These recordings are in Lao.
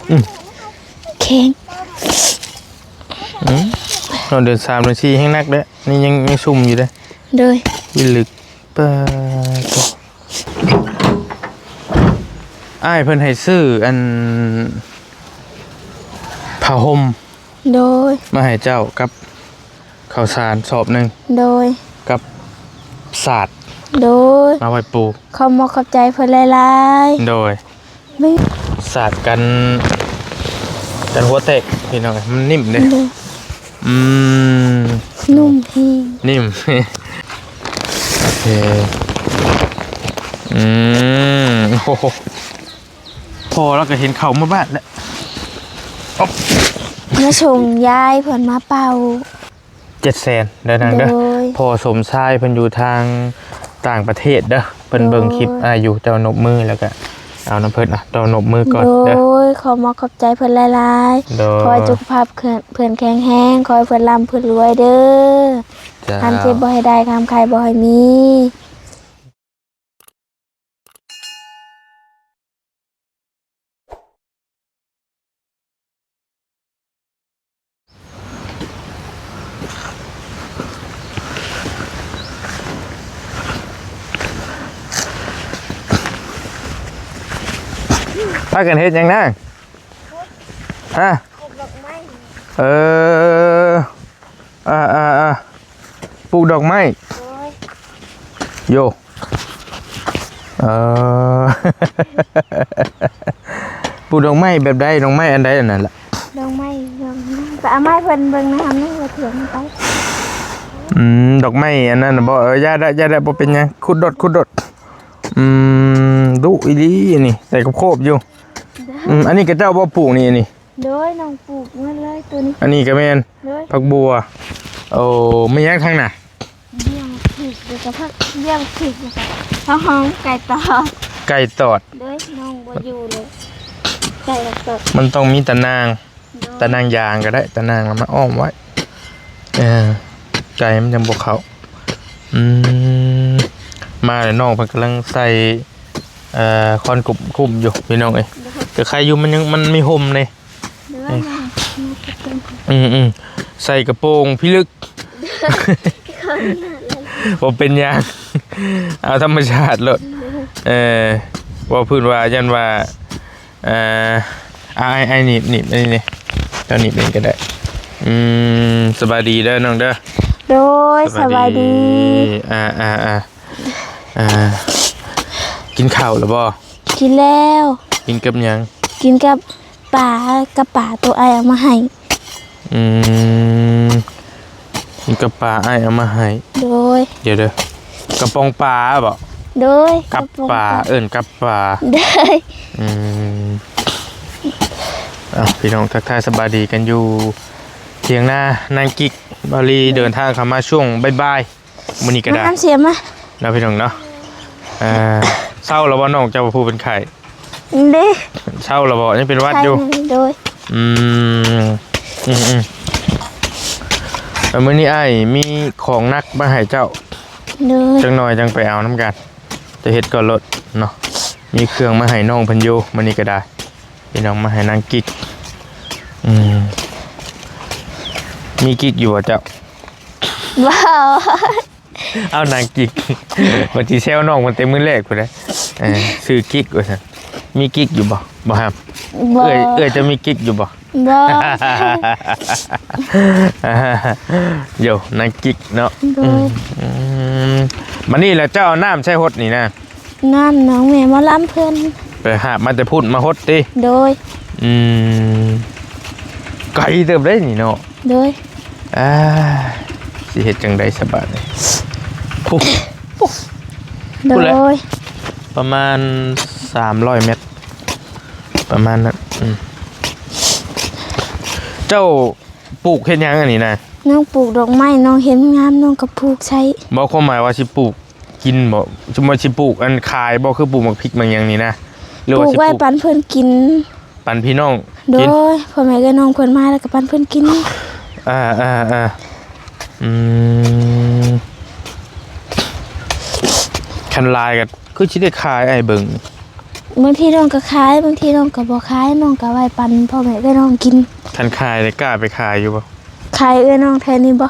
ອືມ ແຂງ ອືມ ເຮົາເດີນສາມເດີນສີ່ແຮງໜັກເດ້ ນີ້ຍັງ ຍັງຊຸ່ມຢູ່ເດ້ ໂດຍ ວິລຶກ ປາໂຕ ອ້າຍເພິ່ນໃຫ້ຊື້ອັນ ຜ້າຫົ່ມ ໂດຍ ມາໃຫ້ເຈົ້າກັບເຂົ້າສານສອບໜຶ່ງ ໂດຍ ກັບສາດ ໂດຍ ມາໄວ້ປູ ຂອບມຸກຂອບໃຈເພິ່ນຫຼາຍໆ ໂດຍ ສາດກັນ ກັນຫົວແຕກພີ່ນ້ອງ ມັນນິ້ມເດ້ ໂດຍ ອືມ ນຸ່ມແຮງ ນິ້ມ ໂອເຄ ອືມ ໂອ້ໂຫ ພໍລະກະເຫັນເຂົ້າມາບ້ານແລ້ວ ມາສົ່ງຍາຍເພິ່ນມາເປົ່າ ເຈັດແສນ ເດີນາງເດີ ໂດຍ ພໍ່ສົມຊາຍເພິ່ນຢູ່ທາງຕ່າງປະເທດເດີ ເພິ່ນເບິ່ງ ໂດຍ ຄລິບອ້າຍຢູ່ ເຈົ້ານົບມື ແລ້ວກະເອົານຳເພິ່ນ ເຈົ້ານົບມືກ່ອນເດີ ໂດຍ ຂອບມຸກຂອບໃຈເພິ່ນຫຼາຍໆ ໂດຍ ຂໍໃຫ້ສຸຂະພາບເພິ່ນແຂງແຮງ ຂໍໃຫ້ເພິ່ນລ່ຳເພິ່ນລວຍເດີ ເຈົ້າ ຄວາມເຈັບບໍ່ໃຫ້ໄດ້ ຄວາມໄຂ້ບໍ່ໃຫ້ມີ. ພາກັນເຮັດຫຍັງນາງ? ຮະ? ປູກດອກໄມ້. ເອີ ອ່າໆໆ ປູກດອກໄມ້. ໂດຍ ໂຢ ເອີ ປູກດອກໄມ້ແບບໃດ? ດອກໄມ້ອັນໃດອັນນັ້ນລະ? ດອກໄມ້ ດອກໄມ້ ໄປເອົາໄມ້ເພິ່ນເບິ່ງນະ ເອົາໄມ້ມາຖຽງໄປ. ອືມ ດອກໄມ້ອັນນັ້ນນະບໍ? ເອີ ຢ່າໄດ້ ຢ່າໄດ້ ບໍ່ເປັນຫຍັງ ຂຸດໂດດ ຂຸດໂດດ. ອືມ ດຸອີ່ຫຼີນີ້ ໃສ່ໂຄບໆຢູ່. ໂດຍ ອືມ ອັນນີ້ກະເຈົ້າບໍ່ປູກນີ້ ອັນນີ້? ໂດຍ ນ້ອງປູກໝົດເລີຍໂຕນີ້. ອັນນີ້ກະແມ່ນ ໂດຍ ຜັກບົວ. ໂອ້ ມີຫຍັງທາງໜ້າ? ບ້ຽງພິກ ແລ້ວກະຜັກ ບ້ຽງພິກ ແລ້ວກະຜັກຫອມ ໄກ່ຕອດ ໄກ່ຕອດ. ໂດຍ ນ້ອງບໍ່ຢູ່ເລີຍ ໄກ່ຕອດ ມັນຕ້ອງມີຕາໜ່າງ. ໂດຍ ຕາໜ່າງຢາງກະໄດ້ ຕາໜ່າງເອົາມາອ້ອມໄວ້. ເອີ ໄກ່ມັນຈັ່ງບໍ່ເຂົ້າ. ອືມ ມາແລ້ວ ນ້ອງເພິ່ນກຳລັງໃສ່ ເອີ ຄອນກຸ້ມ ກຸ້ມຢູ່ພີ່ນ້ອງເອີຍ. ໂດຍ ກະໄຄຢູ່ ມັນຍັງ ມັນມີຮົ່ມເດ້. ໂດຍ ອືມໆ ໃສ່ກະໂປງພິລຶກ. ບໍ່ເປັນຫຍັງ ເອົາທຳມະຊາດໂລດ. ໂດຍ ເອີ ເວົ້າພື້ນວ່າ ຢ້ານວ່າ ເອີ ອ້າຍ ອ້າຍໜີບ ໜີບອັນນີ້ ເຈົ້າໜີບເອງກະໄດ້. ອືມ ສະບາຍດີເດີນ້ອງເດີ. ໂດຍ ສະບາຍດີ ສະບາຍດີ. ອ່າໆໆ ອ່າ ກິນເຂົ້າແລ້ວບໍ່? ກິນແລ້ວ. ກິນກັບຫຍັງ? ກິນກັບປາ ກັບປາໂຕອ້າຍເອົາມາໃຫ້. ອືມ ກິນກັບປາອ້າຍເອົາມາໃຫ້. ໂດຍ ດຽວເດີ ກະປ໋ອງປາບໍ? ໂດຍ ກັບປາ ກະປ໋ອງປາ ເອີ້ນກັບປາ. ໂດຍ ອືມ ເອົາ ພີ່ນ້ອງ ທັກທາຍສະບາຍດີກັນຢູ່ຖຽງນານາງກິກ. ບາລີ ໂດຍ ເດີນທາງເຂົ້າມາຊ່ວງບ່າຍໆ ມື້ນີ້ກະໄດ້ ມານ້ຳເສຍມາ ເນາະ ພີ່ນ້ອງເນາະ. ເອີ ເຊົາແລ້ວບໍ່ ນ້ອງເຈົ້າຜູ້ເປັນໄຂ້? ເດ້ ເຊົາແລ້ວບໍ່? ຍັງເປັນຫວັດຢູ່? ໂດຍ ອືມ ອືມໆ ເອີ ມື້ນີ້ອ້າຍມີຂອງໜັກມາໃຫ້ເຈົ້າ. ໂດຍ ຈັກໜ່ອຍຈັ່ງໄປເອົານຳກັນ ຈະເຮັດກ່ອນໂລດເນາະ. ມີເຄື່ອງມາໃຫ້ນ້ອງເພິ່ນຢູ່ ມື້ນີ້ກະໄດ້ ພີ່ນ້ອງ ມາໃຫ້ນາງກິກ. ອືມ ມີກິກຢູ່ບໍ່ເຈົ້າ? ບໍ່ ເອົາ ນາງກິກ ວ່າຊິແຊວນ້ອງມາແຕ່ມື້ແລກພຸ້ນນະ. ເອີ ຊື່ກິກວ່າຊັ້ນ. ມີກິກຢູ່ບໍ່? ບໍ່ຫຳ. ບໍ່ ເອື້ອຍ ເອື້ອຍເຈົ້າມີກິກຢູ່ບໍ່? ບໍ່ ໂຢ ນາງກິກເນາະ. ໂດຍ ອືມ ອືມ ບາດນີ້ລະ ເຈົ້າເອົານ້ຳໃສ່ຫົດນີ້ນະ? ນ້ຳນ້ອງແມ່ໝໍລຳເພິ່ນ ໄປຫາບມາແຕ່ພຸ້ນມາຫົດຕິ? ໂດຍ ອືມ ໄກເຕີບເດ້ນີ້ເນາະ. ໂດຍ ອ່າ ຊິເຮັດຈັ່ງໃດສະບາດນີ້? ໂດຍ ປະມານສາມຮ້ອຍແມັດ ປະມານນັ້ນ. ອືມ ເຈົ້າ ປູກເຮັດຫຍັງອັນນີ້ນະ? ນ້ອງປູກດອກໄມ້ ນ້ອງເຫັນງາມ ນ້ອງກະປູກໃສ່. ບໍ່ ຄວາມໝາຍວ່າຊິປູກກິນບໍ? ສົມມຸດຊິປູກອັນຂາຍບໍ? ຄືປູກໝາກພິກໝາກຫຍັງນີ້ນະ ຫຼືວ່າຊິປູກ ປູກໄວ້ປັນເພິ່ນກິນ ປັນພີ່ນ້ອງກິນ. ໂດຍ ພໍ່ແມ່ເອື້ອຍນ້ອງເພິ່ນມາແລ້ວກະປັນເພິ່ນກິນ. ອ່າໆ ອືມ ຄັນຫຼາຍກະຄືຊິໄດ້ຂາຍ ອ້າຍເບິ່ງ. ບາງທີນ້ອງກໍຂາຍ ບາງທີນ້ອງກໍບໍ່ຂາຍ ນ້ອງກໍໄວ້ປັນພໍ່ແມ່ເອື້ອຍນ້ອງກິນ. ຄັນຂາຍນີ້ກ້າໄປຂາຍຢູ່ບໍ່? ຂາຍເອື້ອຍນ້ອງແຖວນີ້ບໍ່?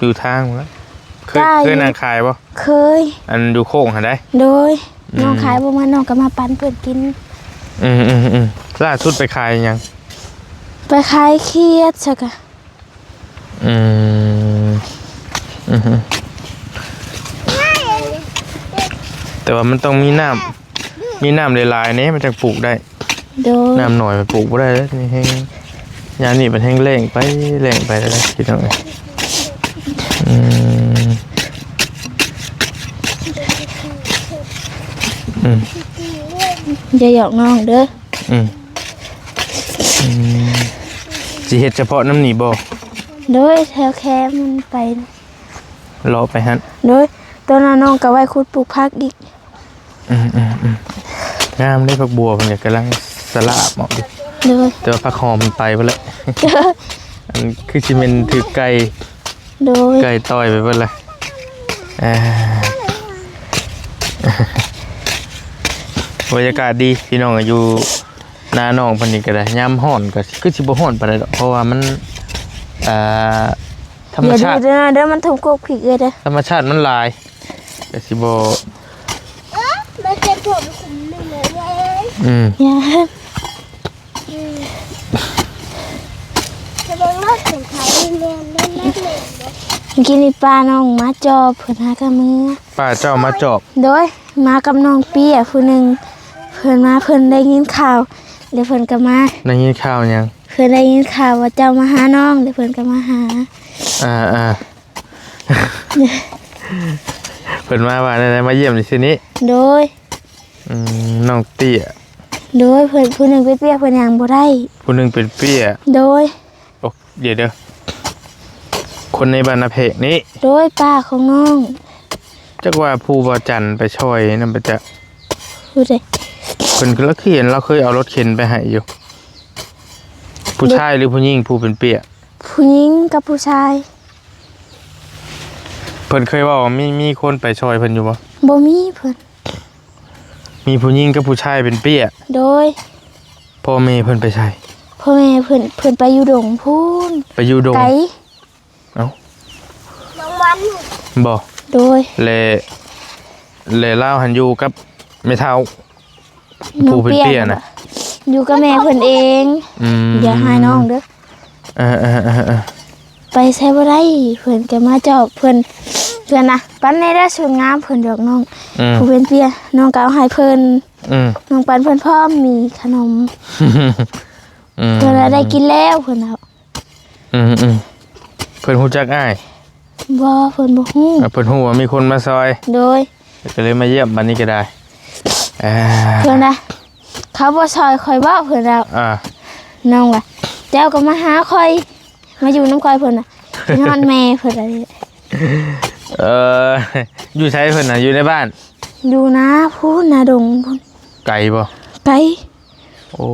ຢູ່ທາງພຸ້ນລະ. ເຄີຍ ເຄີຍນັ່ງຂາຍບໍ່? ເຄີຍ. ອັນຢູ່ໂຄ້ງຫັ້ນໃດ໋? ໂດຍ. ອືມ ນ້ອງຂາຍບໍ່ໝົດ ນ້ອງກໍມາປັນເພິ່ນກິນ. ອືມໆໆ. ລ່າສຸດໄປຂາຍຫຍັງ? ໄປຂາຍຂຽດຊະກະ. ອືມ ອືມ ແຕ່ວ່າມັນຕ້ອງມີນ້ຳ ມີນ້ຳຫຼາຍໆແດ່ ມັນຈັ່ງປູກໄດ້. ໂດຍ. ນ້ຳໜ້ອຍມັນປູກບໍ່ໄດ້ເດ້ ນີ້ແຮງ ຍາມນີ້ມັນແຮງແລ້ງໄປ ແລ້ງໄປແລ້ວ ພີ່ນ້ອງເອີຍ. ອືມ ອືມ ຢ່າຫຍອກນ້ອງເດີ. ອືມ ອືມ ຊິເຮັດສະເພາະນຳນີ້ບໍ່? ໂດຍ ແຖວແຄມມັນໄປ ເລາະໄປຫັ້ນ. ໂດຍ. ຕອນນັ້ນນ້ອງກໍໄວ້ຂຸດປູກຜັກອີກ. ອືມໆ ງາມເດ້ ຜັກບົວເພິ່ນກໍກຳລັງສະຫຼາບອອກຢູ່. ໂດຍ. ແຕ່ວ່າຜັກຫອມມັນໄປເບິດແລ້ວ. ອັນຄືຊິແມ່ນຖືກໄກ່ ໂດຍ ໄກ່ຕ່ອຍໄປເບິດແລ້ວ. ເອີ ບັນຍາກາດດີພີ່ນ້ອງ ຢູ່ໜ້ານ້ອງເພິ່ນນີ້ກໍໄດ້ ຍາມຮ້ອນກໍຄືຊິບໍ່ຮ້ອນປານໃດດອກ ເພາະວ່າມັນ ອ່າ ທຳມະຊາດ ເດີ ເດີ ມັນທຸບກົກພິກເອີຍເດີ ທຳມະຊາດມັນຫຼາຍ ກໍຊິບໍ່ ເອີ ມັນເປັນຜົມຂຸມໜຶ່ງເລີຍ. ອືມ ຢ່າ ອືມ ຈະເບິ່ງລົດຂອງໃຜແມ່ນລົດແມ່ນບໍ່? ເມື່ອກີ້ນີ້ປ້ານ້ອງມາຈອບ ເພິ່ນຫາກະເມືອ. ປ້າເຈົ້າມາຈອບ? ໂດຍ. ມາກັບນ້ອງເປ້ຍຜູ້ໜຶ່ງ ເພິ່ນມາ ເພິ່ນໄດ້ຍິນຂ່າວ ແລ້ວເພິ່ນກໍມາ. ໄດ້ຍິນຂ່າວຫຍັງ? ເພິ່ນໄດ້ຍິນຂ່າວວ່າເຈົ້າມາຫານ້ອງ ແລ້ວເພິ່ນກໍມາຫາ. ອ່າໆ ເພິ່ນມາວ່າແນວໃດ? ມາຢ້ຽມຊື່ໆນີ້? ໂດຍ. ອືມ ນ້ອງເຕ້ຍ. ໂດຍ. ເພິ່ນ ຜູ້ໜຶ່ງເປັນເປ້ຍ ເພິ່ນຍ່າງບໍ່ໄດ້ ຜູ້ໜຶ່ງເປັນເປ້ຍ. ໂດຍ. ໂອ້ ດຽວເດີ ຄົນໃນບ້ານນາແພກນີ້? ໂດຍ. ປ້າຂອງນ້ອງ. ຈັກວ່າຜູ້ບ່າວຈັນໄປຊ່ອຍນັ້ນປະຈັກ ຜູ້ໃດ? ເພິ່ນ ລາວຄືເຫັນລາວເຄີຍເອົາລົດເຂັນໄປໃຫ້ຢູ່. ຜູ້ຊາຍຫຼືຜູ້ຍິງຜູ້ເປັນເປ້ຍ? ຜູ້ຍິງກັບຜູ້ຊາຍ. ເພິ່ນເຄີຍເວົ້າວ່າມີ ມີຄົນໄປຊ່ອຍເພິ່ນຢູ່ບໍ່? ບໍ່ມີເພິ່ນ. ມີຜູ້ຍິງກັບຜູ້ຊາຍເປັນເປ້ຍ? ໂດຍ. ພໍ່ແມ່ເພິ່ນໄປໃສ? ພໍ່ແມ່ເພິ່ນ ເພິ່ນໄປຢູ່ດົງພຸ້ນ. ໄປຢູ່ດົງ? ໄກ. ເອົ້າ ນ້ອງວັນ ບໍ່? ໂດຍ. ແລະ ແລະລາວຫັ້ນຢູ່ກັບແມ່ເຖົ້າ ຜູ້ເປັນເປ້ຍນະ? ຢູ່ກັບແມ່ເພິ່ນເອງ. ອືມ ຢ່າຮ້າຍນ້ອງເດີ. ເອີໆໆໆ ໄປໃສບໍ່ໄດ້ ເພິ່ນກໍມາຈອບ ເພິ່ນ ເພິ່ນນະ ປັນແດ່ເດີ ຊຸດງາມ ເພິ່ນດອກນ້ອງ. ອືມ ຜູ້ເປັນເປ້ຍ ນ້ອງກໍເອົາໃຫ້ເພິ່ນ. ອືມ ນ້ອງປັນເພິ່ນພ້ອມ ມີຂະໜົມ. ອືມ ເພິ່ນວ່າໄດ້ກິນແລ້ວ ເພິ່ນເອົາ. ອືມໆ ເພິ່ນຮູ້ຈັກອ້າຍ? ບໍ່ ເພິ່ນບໍ່ຮູ້. ອ່າ ເພິ່ນຮູ້ວ່າມີຄົນມາຊ່ອຍ. ໂດຍ. ກໍເລີຍມາຢ້ຽມບັດນີ້ກໍໄດ້. ອ່າ ເພິ່ນນະ ເຂົາບໍ່ຊ່ອຍຂ້ອຍບໍ? ເພິ່ນວ່າ. ອ່າ ນ້ອງວ່າ ເຈົ້າກໍມາຫາຂ້ອຍ ມາຢູ່ນຳຂ້ອຍ ເພິ່ນນະ ຍ້ອນແມ່ເພິ່ນ. ເອີ ຢູ່ໃສເພິ່ນນະ? ຢູ່ໃນບ້ານ? ຢູ່ນາພຸ້ນ ນາດົງພຸ້ນ. ໄກບໍ່? ໄກ. ໂອ້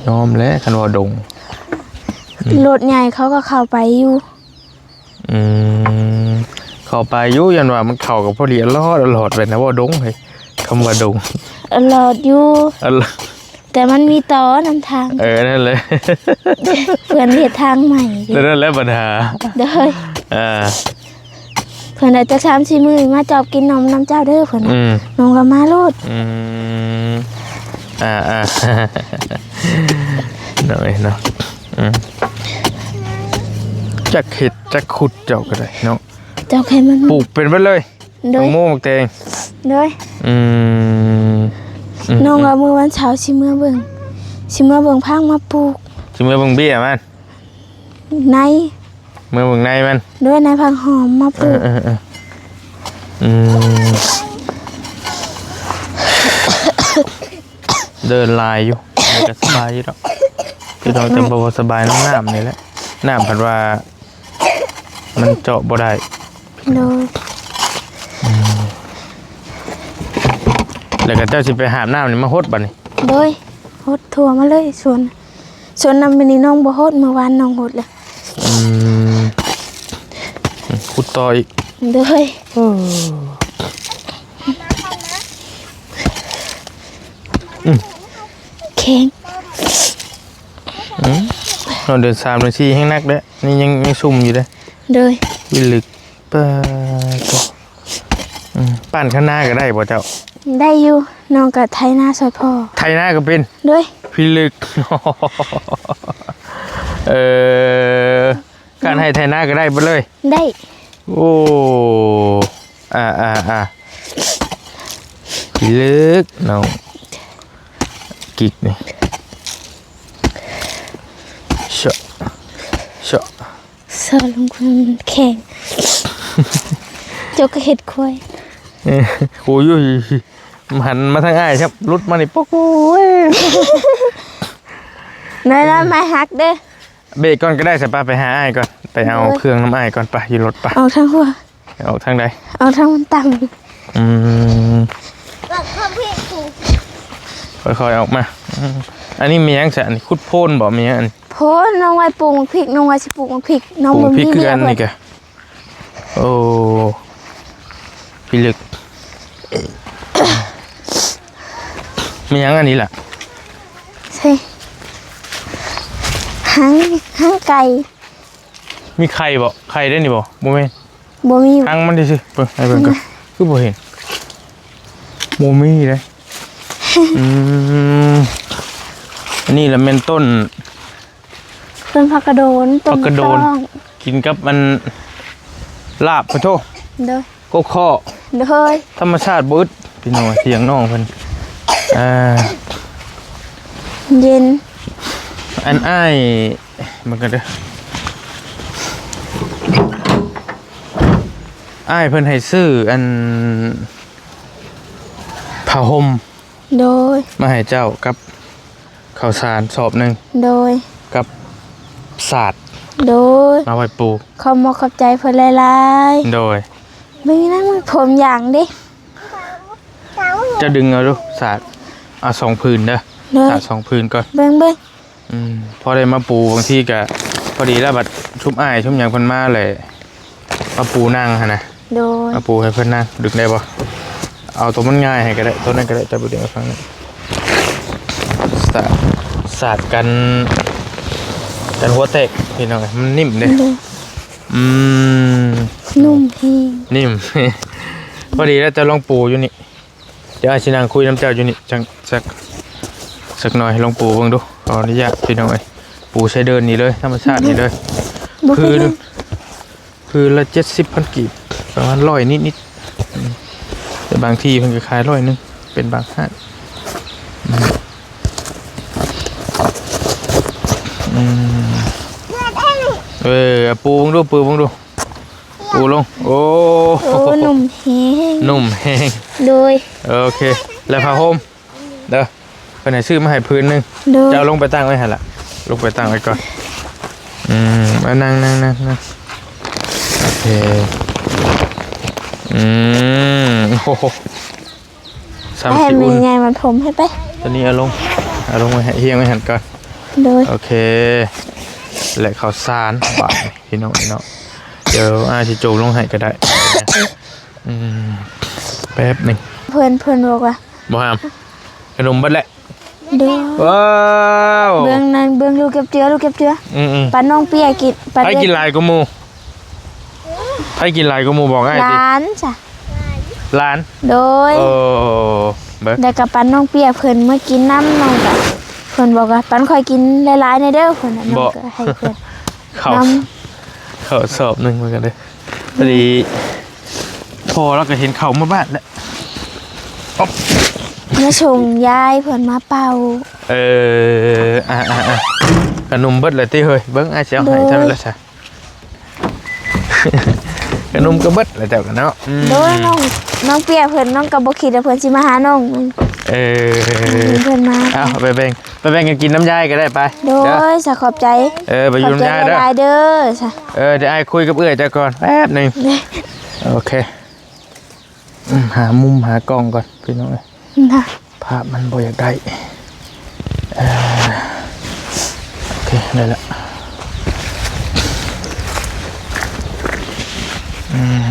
ຍອມແຫຼະ ຄັນວ່າດົງ. ອືມ ລົດໃຫຍ່ເຂົາກໍເຂົ້າໄປຢູ່. ອືມ ເຂົ້າໄປຢູ່ ຢ້ານວ່າມັນເຂົ້າກໍພໍດີ ອະຫຼອດ ອະຫຼອດໄປນະ ເວົ້າດົງເຮີ້ຍ ຄຳວ່າດົງ ອະຫຼອດຢູ່ ອະຫຼອດ ແຕ່ມັນມີຕໍນຳທາງ. ເອີ ນັ້ນແຫຼະ ເພິ່ນເຮັດທາງໃໝ່. ແຕ່ນັ້ນແຫຼະບັນຫາ. ໂດຍ. ອ່າ ເພິ່ນວ່າຈັກສາມສີ່ມື້ມາຈອບກິນນົມນຳເຈົ້າເດີ ເພິ່ນວ່າ. ອືມ ນ້ອງກໍມາໂລດ. ອືມ ອ່າໆ ນ້ອຍເນາະ. ອືມ ຈັກເຮັດຈັກຂຸດເຈົ້າກໍໄດ້ເນາະ. ເຈົ້າແຄ່ມັນ ປູກເປັນເບິດເລີຍ. ໂດຍ ໝາກໂມໝາກແຕງ. ໂດຍ. ອືມ ອືມ ນ້ອງວ່າມື້ວັນເສົາຊິເມືອເບິ່ງ ຊິເມືອເບິ່ງຜັກມາປູກ. ຊິເມືອເບິ່ງເບ້ຍມັນ? ໃນ ເມືອເບິ່ງໃນມັນ. ໂດຍ ໃນຜັກຫອມມາປູກ. ເອີໆໆ ອືມ ເດີນຫຼາຍຢູ່ ແຕ່ກໍສະບາຍຢູ່ດອກ ຄືນ້ອງຈະບໍ່ສະບາຍນຳນ້ຳນີ້ແຫຼະ ນ້ຳພັດວ່າມັນເຈາະບໍ່ໄດ້. ໂດຍ. ອືມ ແລ້ວກໍເຈົ້າຊິໄປຫາບນ້ຳນີ້ມາຫົດບັດນີ້? ໂດຍ ຫົດທົ່ວມາເລີຍ ສວນ ສວນນ້ຳມື້ນີ້ນ້ອງບໍ່ຫົດ ເມື່ອວານນ້ອງຫົດແລ້ວ. ອືມ ອືມ ຂຸດຕໍ່ອີກ. ໂດຍ. ເອີ ອືມ ອືມ ແຂງ ອືມ ເຮົາເດີນສາມເດີນສີ່ແຮງໜັກເດ້ ນີ້ຍັງ ຍັງຊຸ່ມຢູ່ເດ້ ໂດຍ ວິລຶກ ປາໂຕ ອືມ ປັ່ນຄານາກໍໄດ້ບໍ່ເຈົ້າ? ໄດ້ຢູ່ ນ້ອງກໍໄຖນາຊ່ອຍພໍ່ ໄຖນາກໍເປັນ ໂດຍ ພິລຶກ ເອີ ການໄຮ່ໄຖນາກໍໄດ້ເບິດເລີຍ ໄດ້ ໂອ້ ອ່າໆໆ ພິລຶກ ນ້ອງກິກນີ້ ເຊາະ ເຊາະ ສາວລົງຄົນແຂງ ເຈົ້າກໍເຮັດຄວາຍ ເອີ ໂອ້ຍ ມັນຫັນມາທາງອ້າຍ ຄັບ ຫຼຸດມານີ້ ປອກ ໂອ້ຍ ນັ້ນລະ ໄມ້ຫັກເດີ້ ເບຣກກ່ອນກໍໄດ້ ສະປະ ໄປຫາອ້າຍກ່ອນ ໄປເອົາ ໂດຍ ເຄື່ອງນຳອ້າຍກ່ອນ ໄປ ຂີ່ລົດໄປ ອອກທາງຫົວ ອອກທາງໃດ? ອອກທາງມັນຕ່ຳ ອືມ ຄ່ອຍໆອອກມາ ອືມ ອັນນີ້ແມ່ນຫຍັງຊະ? ອັນນີ້ຂຸດໂພນບໍ່? ແມ່ນຫຍັງອັນ? ໂພນ ນ້ອງໄວ້ປູກໝາກພິກ ນ້ອງວ່າຊິປູກໝາກພິກ ນ້ອງ ປູກພິກຄືກັນນີ້ກະ ໂອ້ ພິລຶກ ແມ່ນຫຍັງອັນນີ້ລະ? ໃສ່ ຫາງ ຫາງໄກ່ ມີໄຂ່ບໍ່? ໄຂ່ໄດ້ນີ້ບໍ່? ບໍ່ແມ່ນ ບໍ່ມີ ຫາງມັນຊື່ໆ ເບິ່ງ ໃຫ້ເບິ່ງກ່ອນ ອືມ ຄືບໍ່ເຫັນ? ບໍ່ມີເດ້ ອືມ ອັນນີ້ລະແມ່ນຕົ້ນ ຕົ້ນຜັກກະໂດນ ຕົ້ນຜັກກະໂດນ ຕ້ອງ ກິນກັບອັນ ລາບ ປະໂທ ໂດຍ ກົກເຄາະ ໂດຍ ທຳມະຊາດບໍ່ອຶດ ພີ່ນ້ອງ ຖຽງນ້ອງເພິ່ນ ອ່າ ເຢັນ ອັນອ້າຍ ເບິ່ງກັນເດີ້ ອ້າຍເພິ່ນໃຫ້ຊື້ອັນ ຜ້າຫົ່ມ ໂດຍ ມາໃຫ້ເຈົ້າກັບ ເຂົ້າສານສອບໜຶ່ງ ໂດຍ ກັບສາດ ໂດຍ ມາໄວ້ປູ ຂອບມຸກຂອບໃຈເພິ່ນຫຼາຍໆ ໂດຍ ເບິ່ງນະ ຜົມຫຍັງເດ້ ເຈົ້າດຶງເອົາດູ ສາດ ເອົາສອງຜືນເດີ ໂດຍ ສາດສອງຜືນກ່ອນ ເບິ່ງໆ ອືມ ພໍໄດ້ມາປູ ບາງທີກະ ພໍດີແລ້ວ ບັດຊຸມອ້າຍຊຸມຫຍັງເພິ່ນມາແຫຼະ ມາປູນັ່ງຫັ້ນນະ ໂດຍ ມາປູໃຫ້ເພິ່ນນັ່ງ ດຶງໄດ້ບໍ່? ເອົາໂຕມັນງ່າຍໃຫ້ກໍໄດ້ ໂຕນັ້ນກໍໄດ້ ຈັບໄປດຶງເອົາຝັ່ງນັ້ນ ສາດ ສາດກັນ ກັນຫົວແຕກ ພີ່ນ້ອງເອີຍ ມັນນິ້ມເດ້ ໂດຍ ອືມ ນຸ່ມແຮງ ນິ້ມ ພໍດີແລ້ວ ເຈົ້າລອງປູຢູ່ນີ້ ດຽວອ້າຍຊິນັ່ງຄຸຍນຳເຈົ້າຢູ່ນີ້ ຈັກ ຈັກ ຈັກໜ່ອຍ ລອງປູເບິ່ງດູ ຂໍອະນຸຍາດ ພີ່ນ້ອງເອີຍ ປູໃສ່ເດີ່ນນີ້ເລີຍ ທຳມະຊາດນີ້ເລີຍ ບໍ່ເຄີຍ ຄື ຄືລະເຈັດສິບພັນກີບ ປະມານຮ້ອຍນິດໆ ອືມ ແຕ່ບາງທີ່ເພິ່ນກໍຂາຍຮ້ອຍໜຶ່ງ ເປັນບາງຮ້ານ ອືມ ອືມ ເອີ ປູເບິ່ງດູ ປູເບິ່ງດູ ປູລົງ ໂອ້ ໂອ້ ນຸ່ມແຮງ ນຸ່ມແຮງ ໂດຍ ໂອເຄ ແລ້ວຜ້າຫົ່ມ ເດີ ເພິ່ນໃຫ້ຊື້ມາໃຫ້ຜືນໜຶ່ງ ໂດຍ ເຈົ້າລົງໄປຕັ້ງໄວ້ຫັ້ນລະ ລົງໄປຕັ້ງໄວ້ກ່ອນ ອືມ ມານັ່ງ ນັ່ງ ນັ່ງ ນັ່ງ ໂອເຄ ອືມ ໂອ້ໂຫ ຊ້ຳຊິອຸ່ນ ໃຫ້ແມ່ໃຫຍ່ມັນຜົມໃຫ້ໄປ ຕົວນີ້ເອົາລົງ ເອົາລົງໄວ້ໃຫ້ ຮຽງໄວ້ຫັ້ນກ່ອນ ໂດຍ ໂອເຄ ແລະ ເຂົ້າສານ ບາດນີ້ ພີ່ນ້ອງ ພີ່ນ້ອງ ດຽວອ້າຍຊິໂຈງລົງໃຫ້ກໍໄດ້ ອືມ ແປັບໜຶ່ງ ເພິ່ນ ເພິ່ນບອກວ່າ ບໍ່ຫ້າມ ຂະໜົມເບິດແຫຼະ ໂດຍ ວ້າວ ເບິ່ງນັ້ນ ເບິ່ງລູກເກັບເຈືອ ລູກເກັບເຈືອ ອືມໆ ປັນນ້ອງເປຍກິນ ປັນ ໃຜກິນຫຼາຍກວ່າໝູ່? ໃຜກິນຫຼາຍກວ່າໝູ່ ບອກອ້າຍຕິ ຫຼານຊະ ຫຼານ ໂດຍ ໂອ້ ເບິ່ງ ແລ້ວກໍປັນນ້ອງເປຍເພິ່ນມາກິນນຳ ນ້ອງກໍ ເພິ່ນບອກວ່າ ປັນຂ້ອຍກິນຫຼາຍໆແດ່ເດີ ເພິ່ນ ນ້ອງກໍໃຫ້ເພິ່ນ ເຂົ້າ ນຳ ເຂົ້າສອບໜຶ່ງເໝືອນກັນເດີ ພໍດີ ພໍ່ລາວກໍເຫັນເຂົ້າມາບ້ານແລ້ວ ອອບ ມາສົ່ງຍາຍເພິ່ນມາເປົ່າ ເອີ ອ່າໆໆ ຂະໜົມເບິດແລ້ວຕິເຮີຍ ເບິ່ງອ້າຍຊິເອົາໃຫ້ເທົ່ານັ້ນແຫຼະຊະ ຂະໜົມກໍເບິດແລ້ວເຈົ້າກໍເນາະ ອືມ ໂດຍ ນ້ອງ ນ້ອງເປຍເພິ່ນ ນ້ອງກໍບໍ່ຄິດວ່າເພິ່ນຊິມາຫານ້ອງ ເອີ ເພິ່ນມາ ເອົາໄປແບ່ງ ໄປແບ່ງກັນກິນນຳຍາຍກໍໄດ້ໄປ ໂດຍ ເດີ ສາ ຂອບໃຈ ເອີ ໄປຢູ່ນຳຍາຍເດີ ຂອບໃຈຫຼາຍໆເດີ ສາ ເອີ ດຽວອ້າຍຄຸຍກັບເອື້ອຍເຈົ້າກ່ອນແປັບໜຶ່ງ ໂດຍ ໂອເຄ ອືມ ຫາມຸມຫາກ້ອງກ່ອນພີ່ນ້ອງເອີຍ ນະ ພາບມັນບໍ່ຢາກໄດ້ ເອີ ໂອເຄ ໄດ້ລະ ອືມ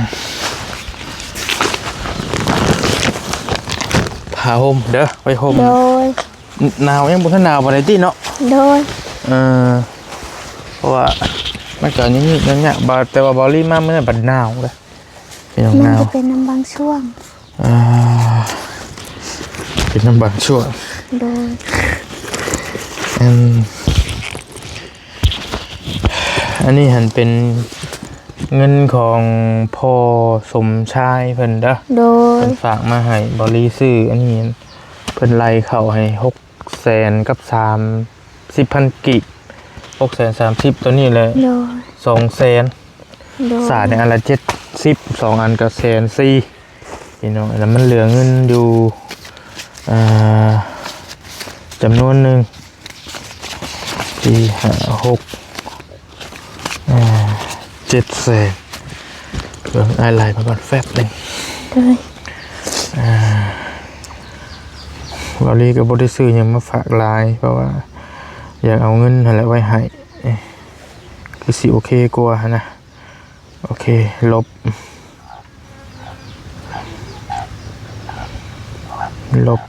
ພ ຜ້າຫົ່ມເດີ ໄວ້ຫົ່ມ ໂດຍ ໜາວ ຍັງບໍ່ທັນໜາວປານໃດຕິເນາະ ໂດຍ ເອີ ເພາະວ່າມັນກໍຍືດໆຍາກໆ ບາ ແຕ່ວ່າເບົາລີມາມື້ນັ້ນບັດໜາວເດ້ ພີ່ນ້ອງ ມັນຈະເປັນນຳບາງຊ່ວງ ອ່າ ເປັນນຳບາງຊ່ວງ ໂດຍ ອັນ ອັນນີ້ຫັ້ນເປັນເງິນຂອງພໍ່ສົມຊາຍເພິ່ນເດີ ໂດຍ ເພິ່ນຝາກມາໃຫ້ເບົາລີຊື້ ອັນນີ້ເພິ່ນໄລ່ເຂົ້າໃຫ້ຫົກແສນກັບສາມສິບພັນກີບ ຫົກແສນສາມສິບ ໂຕນີ້ແຫຼະ ໂດຍ ສອງແສນ ໂດຍ ສາດນີ້ອັນລະເຈັດສິບ ສອງອັນກໍແສນສີ່ ພີ່ນ້ອງ ແລ້ວມັນເຫຼືອເງິນຢູ່ ອ່າ ຈຳນວນໜຶ່ງ ສີ່ ຫ້າ ຫົກ ອ່າ ເຈັດແສນ ເບິ່ງອ້າຍໄລ່ມາກ່ອນແຟບໜຶ່ງ ໂດຍ ອ່າ ເບົາລີກໍບໍ່ໄດ້ຊື້ຫຍັງມາຝາກຫຼາຍ ເພາະວ່າຢາກເອົາເງິນຫັ້ນແຫຼະໄວ້ໃຫ້ ຄືຊິໂອເຄກວ່າຫັ້ນນະ. ໂອເຄ ລົບ ລົບ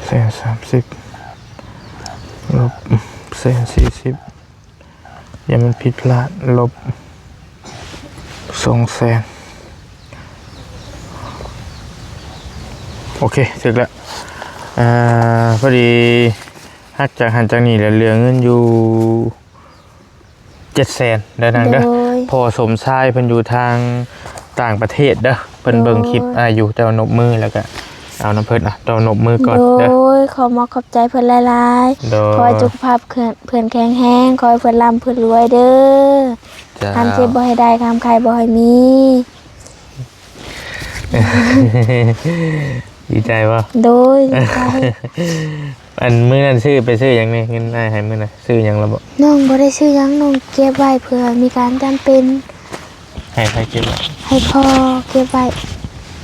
ແສນສາມສິບ ລົບແສນສີ່ສິບ ຢ່າມັນຜິດພລາດ ລົບສອງແສນ ໂອເຄ ຖືກແລ້ວ ອ່າ ພໍດີ ຫັກຈາກຫັ້ນຈາກນີ້ແລ້ວ ເຫຼືອເງິນຢູ່ເຈັດແສນເດີນາງເດີ ໂດຍ ພໍ່ສົມຊາຍເພິ່ນຢູ່ທາງຕ່າງປະເທດເດີ ເພິ່ນເບິ່ງ ໂດຍ ຄລິບອ້າຍຢູ່ ເຈົ້ານົບມືແລ້ວກະເອົານຳເພິ່ນ ອ່ະ ເຈົ້ານົບມືກ່ອນເດີ ໂດຍ ຂໍມອບຂອບໃຈເພິ່ນຫຼາຍໆ ໂດຍ ຂໍໃຫ້ສຸຂະພາບເພິ່ນແຂງແຮງ ຂໍໃຫ້ເພິ່ນລ່ຳເພິ່ນລວຍເດີ ຈ້າ ຄວາມເຈັບບໍ່ໃຫ້ໄດ້ ຄວາມໄຂ້ບໍ່ໃຫ້ມີ. ດີໃຈບໍ່? ໂດຍ ດີໃຈ ອັນມື້ນັ້ນຊື້ໄປຊື້ຫຍັງແດ່? ເງິນອ້າຍໃຫ້ມື້ນັ້ນຊື້ຫຍັງແລ້ວບໍ່? ນ້ອງບໍ່ໄດ້ຊື້ຫຍັງ ນ້ອງເກັບໄວ້ເພື່ອມີການຈຳເປັນ. ໃຫ້ໃຜເກັບໄວ້? ໃຫ້ພໍ່ເກັບໄວ້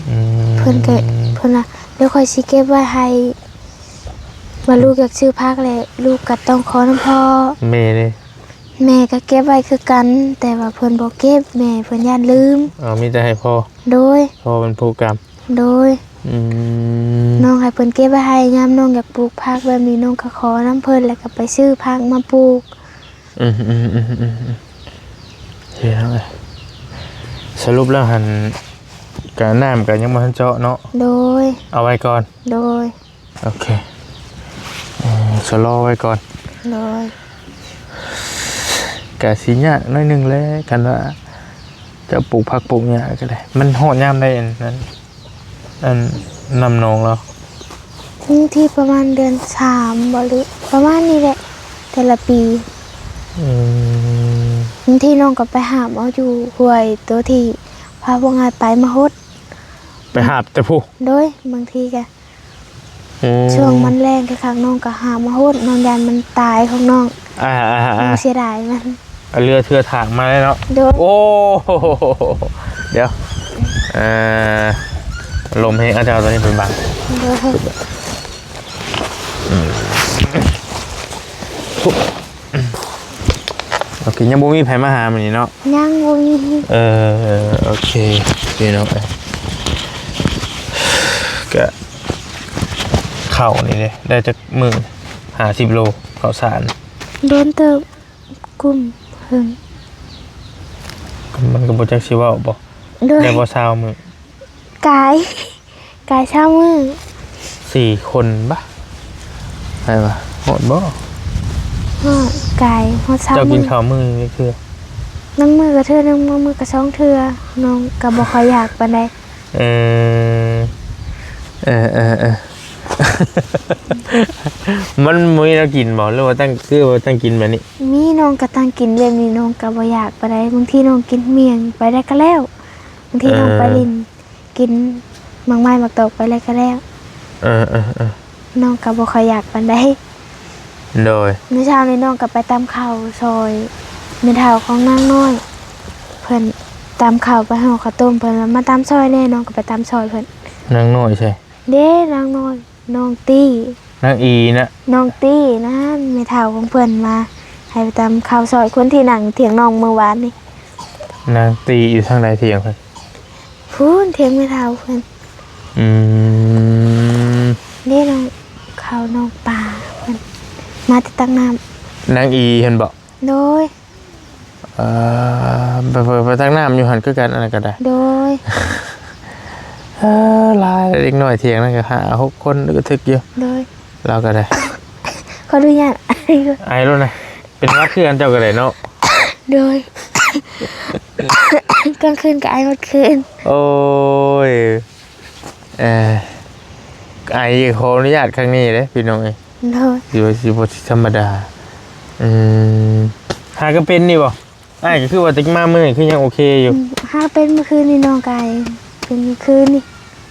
ອືມ ເພິ່ນກໍ ເພິ່ນວ່າ ດຽວຂ້ອຍຊິເກັບໄວ້ໃຫ້ ວ່າລູກຢາກຊື້ຜັກແຫຼະ ລູກກໍຕ້ອງຂໍນຳພໍ່. ແມ່ເດ້? ແມ່ກໍເກັບໄວ້ຄືກັນ ແຕ່ວ່າເພິ່ນບໍ່ເກັບ ແມ່ເພິ່ນຢ້ານລືມ. ອໍ ມີແຕ່ໃຫ້ພໍ່? ໂດຍ ພໍ່ເປັນຜູ້ກຳ. ໂດຍ ອືມ ນ້ອງໃຫ້ເພິ່ນເກັບໄວ້ໃຫ້ ຍາມນ້ອງຢາກປູກຜັກແບບນີ້ ນ້ອງກໍຂໍນຳເພິ່ນ ແລ້ວກໍໄປຊື້ຜັກມາປູກ. ອືມໆ ໂອເຄ ເອົາເລີຍ ສະຫຼຸບແລ້ວຫັ້ນ ກະນ້ຳກໍຍັງບໍ່ທັນເຈາະເນາະ? ໂດຍ ເອົາໄວ້ກ່ອນ. ໂດຍ ໂອເຄ ເອີ ຊະລໍໄວ້ກ່ອນ. ໂດຍ ກະຊິຍາກໜ້ອຍໜຶ່ງແຫຼະ ຄັນວ່າຈະປູກຜັກປູກຫຍ້າກໍໄດ້. ມັນຮອດຍາມໃດ ອັນນັ້ນ ອັນນ້ຳໜອງລາວ? ບາງທີປະມານເດືອນສາມບໍ ຫຼືປະມານນີ້ແຫຼະ ແຕ່ລະປີ. ອືມ ບາງທີນ້ອງກໍໄປຫາບເອົາຢູ່ຫ້ວຍ ໂຕທີ່ພາພວກອ້າຍໄປມາຫົດ. ໄປຫາບແຕ່ພຸ້ນ? ໂດຍ ບາງທີກະ ອືມ ຊ່ວງມັນແລ້ງຄັກໆ ນ້ອງກໍຫາມາໂຮດ ນ້ອງຢ້ານມັນຕາຍຂອງນ້ອງ. ອ່າໆໆ ນ້ອງເສຍດາຍມັນ. ເອົາເຮືອເທື່ອຖາກມາເລີຍເນາະ. ໂດຍ ໂອ້ ດຽວ ເອີ ລົມແຮງ ອາຈານເອົາຕົວນີ້ໄປບັງ. ໂດຍ ອືມ ໂອເຄ ຍັງບໍ່ມີໃຜມາຫາມື້ນີ້ເນາະ? ຍັງບໍ່ມີ. ເອີ ໂອເຄ ພີ່ນ້ອງເອີຍ ກະເຂົ້ານີ້ເດ້ ໄດ້ຈັກມື້? ຫ້າສິບໂລ ເຂົ້າສານ. ໂດນເຕີບ ກຸ້ມເຫິງ. ມັນກໍບໍ່ຈັກຊິເວົ້າບໍ່? ໂດຍ ໄດ້ບໍ່ຊາວມື້? ກາຍ ກາຍຊາວມື້. ສີ່ຄົນບະ ໃຊ່ບະ? ຮອດບໍ່? ຮອດ ກາຍຮອດຊາວມື້. ເຈົ້າກິນເຂົ້າມື້ໜຶ່ງຈັກເທື່ອ? ບາງມື້ກໍເທື່ອໜຶ່ງ ບາງມື້ກໍສອງເທື່ອ. ນ້ອງກໍບໍ່ຄ່ອຍຢາກປານໃດ. ເອີ ເອີ ເອີ ເອີ ມັນບໍ່ມີແນວກິນບໍ່ ຫຼືວ່າຕັ້ງ ຄືວ່າຕັ້ງກິນແບບນີ້? ມີ ນ້ອງກໍຕັ້ງກິນແບບນີ້ ນ້ອງກໍບໍ່ຢາກປານໃດ. ບາງທີນ້ອງກິນໝ້ຽງໄປໄດ້ກໍແລ້ວ. ບາງທີ ເອີ ນ້ອງໄປຫຼິ້ນ ກິນໝາກໄມ້ໝາກຕອກໄປແລ້ວກໍແລ້ວ. ເອີ ເອີ ເອີ ນ້ອງກໍບໍ່ຄ່ອຍຢາກປານໃດ. ໂດຍ ມື້ເຊົ້ານີ້ນ້ອງກໍໄປຕຳເຂົ້າຊ່ອຍແມ່ເຖົ້າຂອງນາງນ້ອຍ ເພິ່ນຕຳເຂົ້າໄປຫໍ່ເຂົ້າຕົ້ມ ເພິ່ນວ່າມາຕຳຊ່ອຍແດ່ ນ້ອງກໍໄປຕຳຊ່ອຍເພິ່ນ. ນາງນ້ອຍໃສ? ເດ້ ນາງນ້ອຍ ນ້ອງຕີ້. ນາງອີນະ? ນ້ອງຕີ້ນັ້ນ ແມ່ເຖົ້າຂອງເພິ່ນມາໃຫ້ໄປຕຳເຂົ້າຊ່ອຍ ຄົນທີ່ນັ່ງຖຽງນ້ອງມື້ວານນີ້. ນາງຕີ້ຢູ່ທາງໃດຖຽງເພິ່ນ? ພຸ້ນ ຖຽງແມ່ເຖົ້າເພິ່ນ. ອືມ ເດ້ ນ້ອງເຂົ້ານ້ອງປາເພິ່ນ ມາແຕ່ຕັກນ້ຳ. ນາງອີຫັ້ນບໍ? ໂດຍ. ເອີ ໄປ ໄປ ໄປຕັກນ້ຳຢູ່ຫັ້ນຄືກັນ ອັນນັ້ນກໍໄດ້. ໂດຍ. ເອີ ຫຼາຍເດັກນ້ອຍຖຽງນັ້ນກໍຫ້າຫົກຄົນ ກະທຶກຢູ່. ໂດຍ. ລາວກໍໄດ້ ຂໍອະນຸຍາດ ໄອໂລດນະ ເປັນຫວັດຄືກັນເຈົ້າກໍໄດ້ເນາະ. ໂດຍ. ກາງຄືນກໍໄອໝົດຄືນ. ໂອ້ຍ ເອີ ໄອ ຂໍອະນຸຍາດຄັ້ງນີ້ເດ້ພີ່ນ້ອງເອີຍ. ໂດຍ. ຊິວ່າ ຊິບໍ່ທຳມະດາ. ອືມ ຫາກໍເປັນນີ້ບໍ? ອ້າຍກໍຄືວ່າແຕ່ມາມື້ນີ້ຄືຍັງໂອເຄຢູ່. ອືມ ຫາເປັນມື້ຄືນນີ້ ນ້ອງກາຍເປັນມື້ຄືນນີ້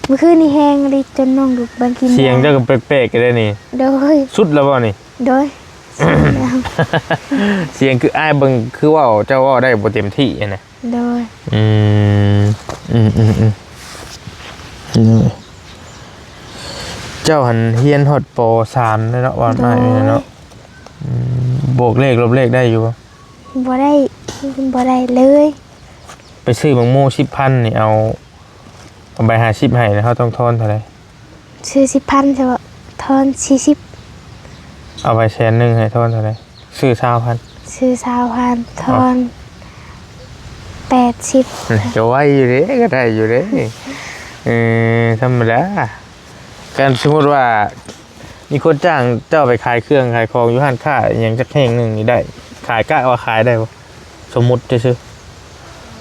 ມື້ຄືນນີ້ແຮງອີ່ຫຼີ ຈົນນ້ອງລຸກໄປກິນຢາ. ສຽງເຈົ້າກໍແປກໆ ກໍໄດ້ນີ້. ໂດຍ. ສຸດແລ້ວບໍ່ນີ້? ໂດຍ ສຸດແລ້ວ. ສຽງຄືອ້າຍເບິ່ງຄືເວົ້າ ເຈົ້າເວົ້າໄດ້ບໍ່ເຕັມທີ່ຫັ້ນນະ. ໂດຍ. ອືມ ອືມ ອືມ ອືມ ເຈົ້າຫັ້ນຮຽນຮອດ ປໍສາມ ແລ້ວເນາະ ວ່າມາເນາະ. ໂດຍ. ອືມ ບວກເລກລົບເລກໄດ້ຢູ່ບໍ່? ບໍ່ໄດ້ ບໍ່ໄດ້ເລີຍ. ໄປຊື້ໝາກໂມສິບພັນນີ້ ເອົາ ເອົາໃບຫ້າສິບໃຫ້ ແລ້ວເຮົາຕ້ອງທອນເທົ່າໃດ? ຊື້ສິບພັນ ແຕ່ວ່າທອນສີ່ສິບ. ເອົາໃບແສນໜຶ່ງໃຫ້ ທອນເທົ່າໃດ? ຊື້ຊາວພັນ. ຊື້ຊາວພັນ ທອນແປດສິບ. ກໍໄວຢູ່ເດ້ ກໍໄດ້ຢູ່ເດ້. ເອີ ທຳມະດາ. ຄັນສົມມຸດວ່າມີຄົນຈ້າງເຈົ້າໄປຂາຍເຄື່ອງຂາຍຂອງຢູ່ຮ້ານຄ້າອີ່ຫຍັງຈັກແຫ່ງໜຶ່ງນີ້ໄດ້ ຂາຍ ກະວ່າຂາຍໄດ້ບໍ່? ສົມມຸດຊື່ໆ.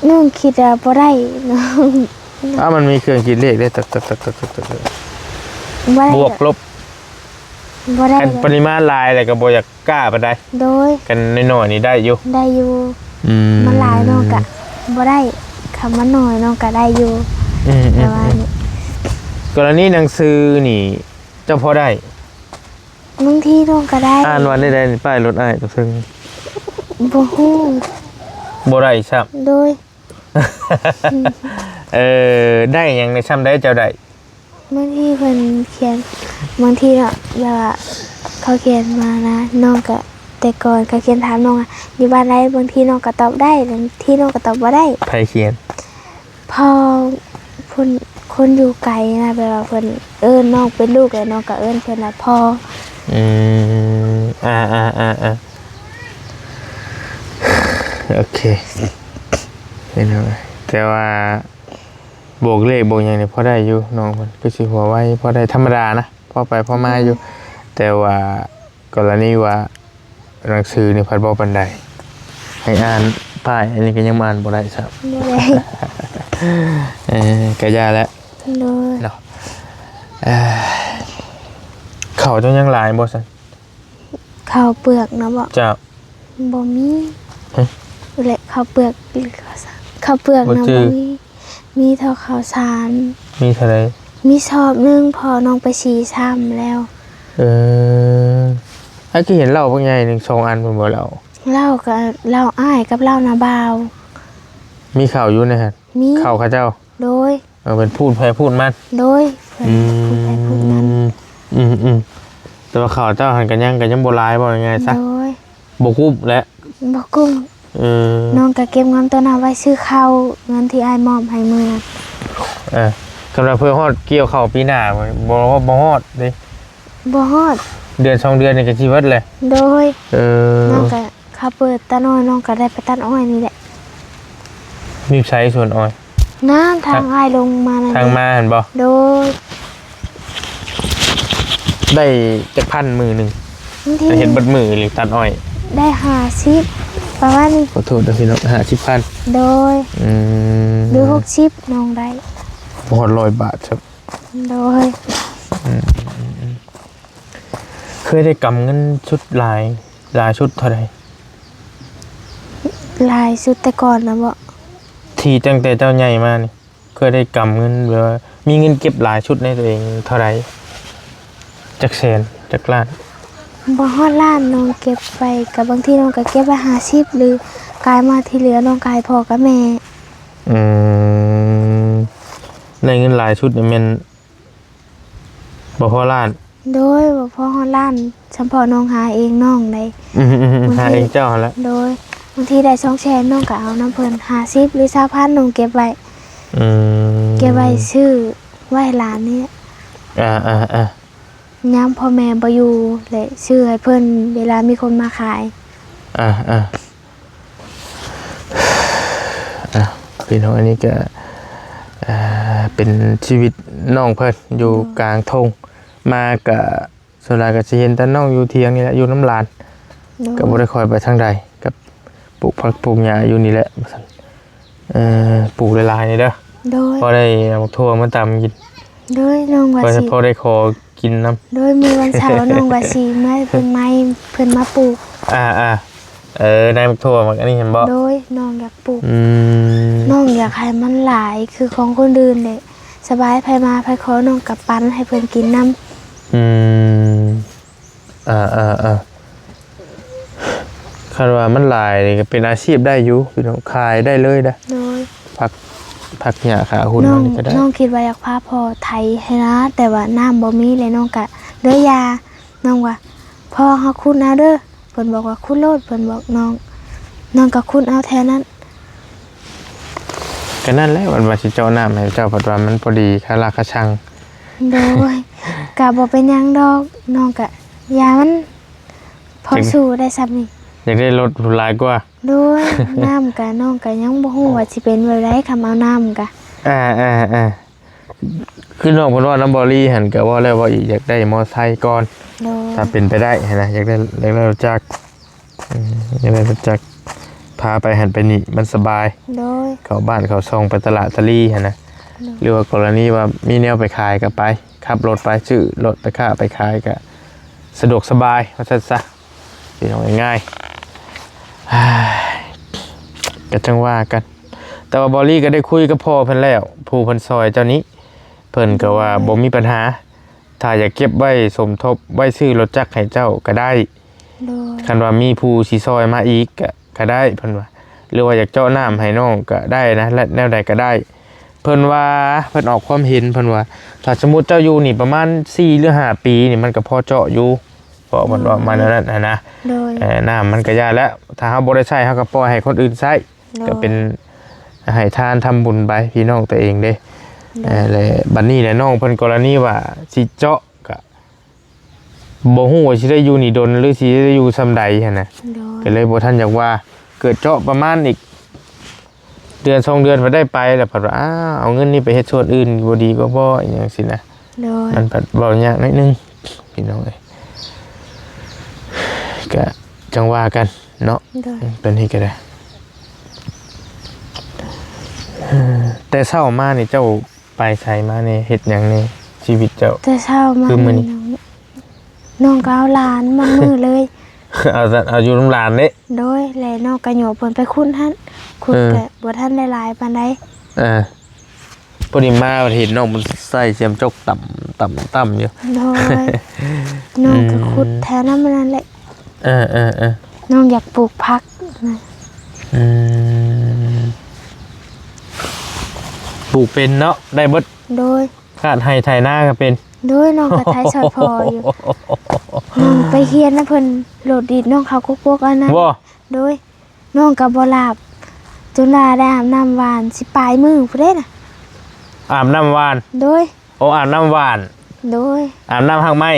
ນ້ອງຄິດວ່າບໍ່ໄດ້ນ້ອງ. ອ້າວ ມັນມີເຄື່ອງຄິດເລກເດ້ ຕັກໆໆໆ ບໍ່ໄດ້ ບວກລົບ. ບໍ່ໄດ້ ຄັນປະລິມານຫຼາຍແລ້ວກໍບໍ່ຢາກກ້າປານໃດ. ໂດຍ. ຄັນນ້ອຍໆນີ້ໄດ້ຢູ່. ໄດ້ຢູ່. ອືມ ມັນຫຼາຍນ້ອງກະບໍ່ໄດ້ ຄັນມັນໜ້ອຍນ້ອງກະໄດ້ຢູ່. ອືມ ແຕ່ວ່າ ອືມ ນີ້ ກໍລະນີໜັງສືນີ້ ເຈົ້າພໍໄດ້? ບາງທີນ້ອງກໍໄດ້. ອ່ານວ່າແນວໃດນີ້ ປ້າຍລົດອ້າຍຕົວເທິງ? ບໍ່ຮູ້. ບໍ່ໄດ້ຊ້ຳ. ໂດຍ. ເອີ ໄດ້ຫຍັງໃນຊ່ຳໃດເຈົ້າໄດ້? ບາງທີເພິ່ນຂຽນ ບາງທີເນາະ ແບບວ່າເຂົາຂຽນມານະ ນ້ອງກໍ ແຕ່ກ່ອນເຂົາຂຽນຖາມນ້ອງວ່າ ຢູ່ບ້ານໃດ ບາງທີນ້ອງກໍຕອບໄດ້ ບາງທີນ້ອງກໍຕອບບໍ່ໄດ້. ໃຜຂຽນ? ພໍ່ ຄົນ ຄົນຢູ່ໄກນະ ແບບວ່າເພິ່ນເອີ້ນນ້ອງເປັນລູກ ແລ້ວນ້ອງກໍເອີ້ນເພິ່ນວ່າພໍ່. ອືມ ອ່າໆໆໆ ໂອເຄ ເຫັນແລ້ວ. ແຕ່ວ່າບວກເລກບວກຫຍັງນີ້ພໍໄດ້ຢູ່ ນ້ອງເພິ່ນຄືຊິຫົວໄວ ພໍໄດ້ທຳມະດານະ ພໍໄປພໍມາຢູ່. ແຕ່ວ່າກໍລະນີວ່າ ໜັງສືນີ້ພັດບໍ່ປານໃດ ໃຫ້ອ່ານປ້າຍ ອັນນີ້ກໍຍັງອ່ານບໍ່ໄດ້ຊ້ຳ. ບໍ່ໄດ້. ເອີ ກະຢ່າແຫຼະ. ໂດຍ. ເນາະ ເອີ ເຂົ້າເຈົ້າຍັງຫຼາຍບໍ່ຊັ້ນ? ເຂົ້າເປືອກນະບໍ? ເຈົ້າ. ບໍ່ມີ. ເອີ ແລະ ເຂົ້າເປືອກ ເຂົ້າເປືອກນະບໍ່ມີ. ມີເທົ່າເຂົ້າສານ. ມີເທົ່າໃດ? ມີສອບໜຶ່ງ ເພາະນ້ອງໄປສີຊ້ຳແລ້ວ. ເອີ ອ້າຍຄືເຫັນເຫຼົ້າບັກໃຫຍ່ໜຶ່ງສອງອັນພຸ້ນບໍ່ເຫຼົ້າ? ເຫຼົ້າກະເຫຼົ້າອ້າຍກັບເຫຼົ້ານ້າບ່າວ. ມີເຂົ້າຢູ່ໃນຫັ້ນ? ມີ. ເຂົ້າເຂົາເຈົ້າ? ໂດຍ. ເອີ ເປັນພູດໃຜພູດມັນ. ໂດຍ. ເພິ່ນ ອືມ ພູດໃຜພູດມັນ. ອືມໆ ແຕ່ວ່າເຂົ້າເຈົ້າຫັ້ນກະຍັງ ກະຍັງບໍ່ຫຼາຍ ເວົ້າງ່າຍໆຊະ. ໂດຍ. ບໍ່ກຸ້ມແຫຼະ. ບໍ່ກຸ້ມ. ເອີ ນ້ອງກະເກັບເງິນໂຕນັ້ນໄວ້ຊື້ເຂົ້າ ເງິນທີ່ອ້າຍມອບໃຫ້ມື້ນັ້ນ. ເອີ ສຳລັບເພື່ອຮອດກ່ຽວເຂົ້າປີໜ້າ ບໍ່ ບໍ່ຮອດເດ້. ບໍ່ຮອດ. ເດືອນສອງເດືອນນີ້ກະຊິເບິດແຫຼະ. ໂດຍ. ເອີ ນ້ອງກະ ເຂົາເປີດຕັດອ້ອຍ ນ້ອງກໍໄດ້ໄປຕັດອ້ອຍນີ້ແຫຼະ. ຢູ່ໃສສວນອ້ອຍ? ນັ້ນ ທາງ ທາງອ້າຍລົງມານັ້ນ. ທາງມາຫັ້ນບໍ່? ໂດຍ. ໄດ້ຈັກພັນມື້ໜຶ່ງ? ບາງທີ ເຮັດເບິດມື້ອີ່ຫຼີຕັດອ້ອຍ? ໄດ້ຫ້າສິບ ປະມານນີ້. ຂໍໂທດເດີພີ່ນ້ອງ ຫ້າສິບພັນ. ໂດຍ. ອືມ ຫຼື ຫົກສິບ ນ້ອງໄດ້. ບໍ່ຮອດຮ້ອຍບາດຊ້ຳ. ໂດຍ. ອືມ ເຄີຍໄດ້ກຳເງິນສຸດຫຼາຍ ຫຼາຍສຸດເທົ່າໃດ? ຫຼາຍສຸດແຕ່ກ່ອນນະບໍ? ທີ່ຕັ້ງແຕ່ເຈົ້າໃຫຍ່ມານີ້ ເຄີຍໄດ້ກຳເງິນ ແບບວ່າມີເງິນເກັບຫຼາຍສຸດໃນຕົວເອງເທົ່າໃດ? ຈັກແສນ ຈັກລ້ານ? ບໍ່ຮອດລ້ານ ນ້ອງເກັບໄວ້ ກະບາງທີນ້ອງກະເກັບໄວ້ຫ້າສິບ ຫຼື ກາຍມາທີ່ເຫຼືອນ້ອງກະໃຫ້ພໍ່ກັບແມ່. ອືມ ໄດ້ເງິນຫຼາຍສຸດນີ້ແມ່ນ ບໍ່ພໍລ້ານ. ໂດຍ ບໍ່ພໍຮອດລ້ານ ສຳເພາະນ້ອງຫາເອງນ້ອງໄດ້. ອືມໆໆ ບາງທີ ຫາເອງເຈົ້າຫັ້ນແຫຼະ. ໂດຍ. ບາງທີໄດ້ສອງແສນ ນ້ອງກໍເອົານຳເພິ່ນ ຫ້າສິບ ຫຼື ຊາວພັນ ນ້ອງເກັບໄວ້. ອືມ ເກັບໄວ້ ອືມ ຊື້ໄວ້ໃຫ້ຫຼານນີ້ ອ່າໆໆ ຍາມພໍ່ແມ່ບໍ່ຢູ່ ແລະ ຊື້ໃຫ້ເພິ່ນເວລາມີຄົນມາຂາຍ ອ່າໆ ອ່າ ພີ່ນ້ອງ ອັນນີ້ກະ ອ່າ ເປັນຊີວິດນ້ອງເພິ່ນຢູ່ ໂດຍ ກາງທົ່ງ ມາກະ ສ່ວນຫຼາຍກໍຊິເຫັນແຕ່ນ້ອງຢູ່ຖຽງນີ້ແຫຼະ ຢູ່ນຳຫຼານ ໂດຍ ກໍບໍ່ໄດ້ຄ່ອຍໄປທາງໃດ ກໍປູກຜັກປູກຫຍ້າຢູ່ນີ້ແຫຼະ ວ່າຊັ້ນ ເອີ ປູກຫຼາຍໆນີ້ເດີ ໂດຍ ພໍໄດ້ເອົາຖົ່ວມາຕຳກິນ ໂດຍ ນ້ອງວ່າ ພໍ ຊິ ພໍໄດ້ຂໍກິນນຳ ໂດຍ ມື້ວັນເສົານ້ອງວ່າຊິມາໃຫ້ເພິ່ນ ມາໃຫ້ເພິ່ນມາປູກ ອ່າໆ ເອີ ໃນໝາກຖົ່ວໝາກອັນນີ້ແມ່ນບໍ່? ໂດຍ ນ້ອງຢາກປູກ ອືມ ນ້ອງຢາກໃຫ້ມັນຫຼາຍຄືຂອງຄົນອື່ນເດ້ ສະບາຍ ໃຜມາໃຜຂໍນ້ອງກໍປັນໃຫ້ເພິ່ນກິນນຳ ອືມ ອ່າໆໆ ຄັນວ່າມັນຫຼາຍນີ້ກໍເປັນອາຊີບໄດ້ຢູ່ ພີ່ນ້ອງ ຂາຍໄດ້ເລີຍນະ ໂດຍ ຜັກ ຜັກຫຍ້າຂາຫຸ່ນ ນ້ອງ ມັນກໍໄດ້ ນ້ອງຄິດວ່າຢາກພາພໍ່ໄຖໃຫ້ນາ ແຕ່ວ່ານ້ຳບໍ່ມີ ແລະ ນ້ອງກະເລີຍຢ່າ ນ້ອງວ່າ ພໍ່ເຮົາຂຸດເອົາເດີ ເພິ່ນບອກວ່າ ຂຸດໂລດ ເພິ່ນບອກນ້ອງ ນ້ອງກໍຂຸດເອົາແຖວນັ້ນ ກໍນັ້ນແຫຼະ ເພິ່ນວ່າຊິເຈາະນ້ຳໃຫ້ເຈົ້າ ພັດວ່າມັນພໍດີຄາລາຄາຊັງ ໂດຍ ກະບໍ່ເປັນຫຍັງດອກ ນ້ອງກະຢ່າມັນ ພໍ ຈັ່ງ ສູ້ໄດ້ສ່ຳນີ້ ຢາກໄດ້ລົດຫຼາຍກວ່າ ໂດຍ ນ້ຳກະ ນ້ອງກະຍັງບໍ່ຮູ້ວ່າຊິເປັນແບບໃດ ຄຳເອົານ້ຳກະ ອ່າໆໆ ຄືນ້ອງເພິ່ນເວົ້ານຳບໍລີຫັ້ນ ກໍເວົ້າແລ້ວເວົ້າອີກ ຢາກໄດ້ມໍໄຊກ່ອນ ໂດຍ ຖ້າເປັນໄປໄດ້ຫັ້ນນະ ຢາກໄດ້ ຢາກໄດ້ລົດຈັກ ອືມ ຢາກໄດ້ລົດຈັກ ພາໄປຫັ້ນໄປນີ້ມັນສະບາຍ ໂດຍ ເຂົ້າບ້ານເຂົ້າຊ່ອງ ໄປຕະຫຼາດຕະລີຫັ້ນນະ ໂດຍ ຫຼືວ່າກໍລະນີວ່າມີແນວໄປຂາຍກໍໄປ ຂັບລົດໄປ ຊື້ລົດໄປຄ້າໄປຂາຍ ກໍສະດວກສະບາຍວ່າຊັ້ນຊະ ພີ່ນ້ອງເອີຍ ງ່າຍ ກໍຈັ່ງວ່າກັນ ແຕ່ວ່າບໍລີກໍໄດ້ຄຸຍກັບພໍ່ເພິ່ນແລ້ວ ຜູ້ເພິ່ນຊ່ອຍເຈົ້ານີ້ ເພິ່ນກໍວ່າ ໂດຍ ບໍ່ມີບັນຫາ ຖ້າຢາກເກັບໄວ້ສົມທົບໄວ້ຊື້ລົດຈັກໃຫ້ເຈົ້າກໍໄດ້ ໂດຍ ຄັນວ່າມີຜູ້ຊິຊ່ອຍມາອີກກໍ ກໍໄດ້ ເພິ່ນວ່າ ຫຼືວ່າຢາກເຈາະນ້ຳໃຫ້ນ້ອງກໍໄດ້ນະ ແລະ ແນວໃດກໍໄດ້ ເພິ່ນວ່າ ເພິ່ນອອກຄວາມເຫັນ ເພິ່ນວ່າ ຖ້າສົມມຸດເຈົ້າຢູ່ນີ້ປະມານສີ່ ຫຼື ຫ້າປີນີ້ ມັນກໍພໍເຈາະຢູ່ ເພາະເພິ່ນເວົ້າມາແນວນັ້ນຫັ້ນນະ ໂດຍ ເອີ ນ້ຳມັນກໍຢ່າແລ້ວ ຖ້າເຮົາບໍ່ໄດ້ໃຊ້ ເຮົາກໍປ່ອຍໃຫ້ຄົນອື່ນໃຊ້ ໂດຍ ກໍເປັນໃຫ້ທານທຳບຸນໄປ ພີ່ນ້ອງຕົວເອງເດ້ ໂດຍ ເອີ ແລະ ບັດນີ້ແຫຼະ ນ້ອງເພິ່ນກໍລະນີວ່າຊິເຈາະ ກະບໍ່ຮູ້ວ່າຊິໄດ້ຢູ່ນີ້ດົນ ຫຼື ຊິໄດ້ຢູ່ຊ່ຳໃດຫັ້ນນະ ໂດຍ ກໍເລີຍບໍ່ທັນຢາກວ່າ ເກີດເຈາະປະມານອີກເດືອນສອງເດືອນ ພັດໄດ້ໄປ ແລ້ວພັດວ່າ ອ້າວ ເອົາເງິນນີ້ໄປເຮັດສ່ວນອື່ນບໍ່ດີກວ່າບໍ່ ອີຫຍັງຊີ້ນະ ໂດຍ ມັນພັດເວົ້າຍາກໜ້ອຍໜຶ່ງ ພີ່ນ້ອງເອີຍ ກະຈັ່ງວ່າກັນເນາະ ໂດຍ ເປັນເຮັດກໍໄດ້ ເອີ ແຕ່ເຊົ້າມານີ້ເຈົ້າ ໄປໃສມາແດ່ ເຮັດຫຍັງແດ່ ຊີວິດເຈົ້າ? ແຕ່ເຊົ້າມາ ຄືມື້ນີ້ ນີ້ນ້ອງ ນ້ອງກໍເອົາຫຼານມັນມື້ເລີຍ ເອົາ ເອົາຢູ່ນຳຫຼານເດ້ ໂດຍ ແລະ ນ້ອງກໍໂຍບເພິ່ນໄປຂຸດຫັ້ນ ຂຸດ ເອີ ກໍບໍ່ທັນໄດ້ຫຼາຍປານໃດ ອ່າ ພໍດີມາເຫັນນ້ອງມັນໃສ່ສຽມຈົກຕ່ຳ ຕ່ຳ ຕ່ຳຢູ່ ໂດຍ ນ້ອງກໍ ອືມ ຂຸດແຖວນັ້ນ ນັ້ນແຫຼະ ເອີໆໆ ນ້ອງຢາກປູກຜັກນະ ອືມ ປູກເປັນເນາະ ໄດ້ເບິດ ໂດຍ ຄາດໄຮ່ໄຖນາກໍເປັນ ໂດຍ ນ້ອງກໍໄຖຊ່ອຍພໍ່ຢູ່ ນ້ອງໄປຮຽນນຳເພິ່ນ ໂລດດີດນ້ອງເຂົ້າກົກບົກອັນນັ້ນ ບໍ່ ໂດຍ ນ້ອງກໍບໍ່ຫຼັບ ຈົນວ່າໄດ້ອາບນ້ຳຫວ່ານ ຊິປາຍມື້ພຸ້ນເດ້ນະ ອາບນ້ຳຫວ່ານ ໂດຍ ໂອ້ ອາບນ້ຳຫວ່ານ ໂດຍ ອາບນ້ຳຮາກໄມ້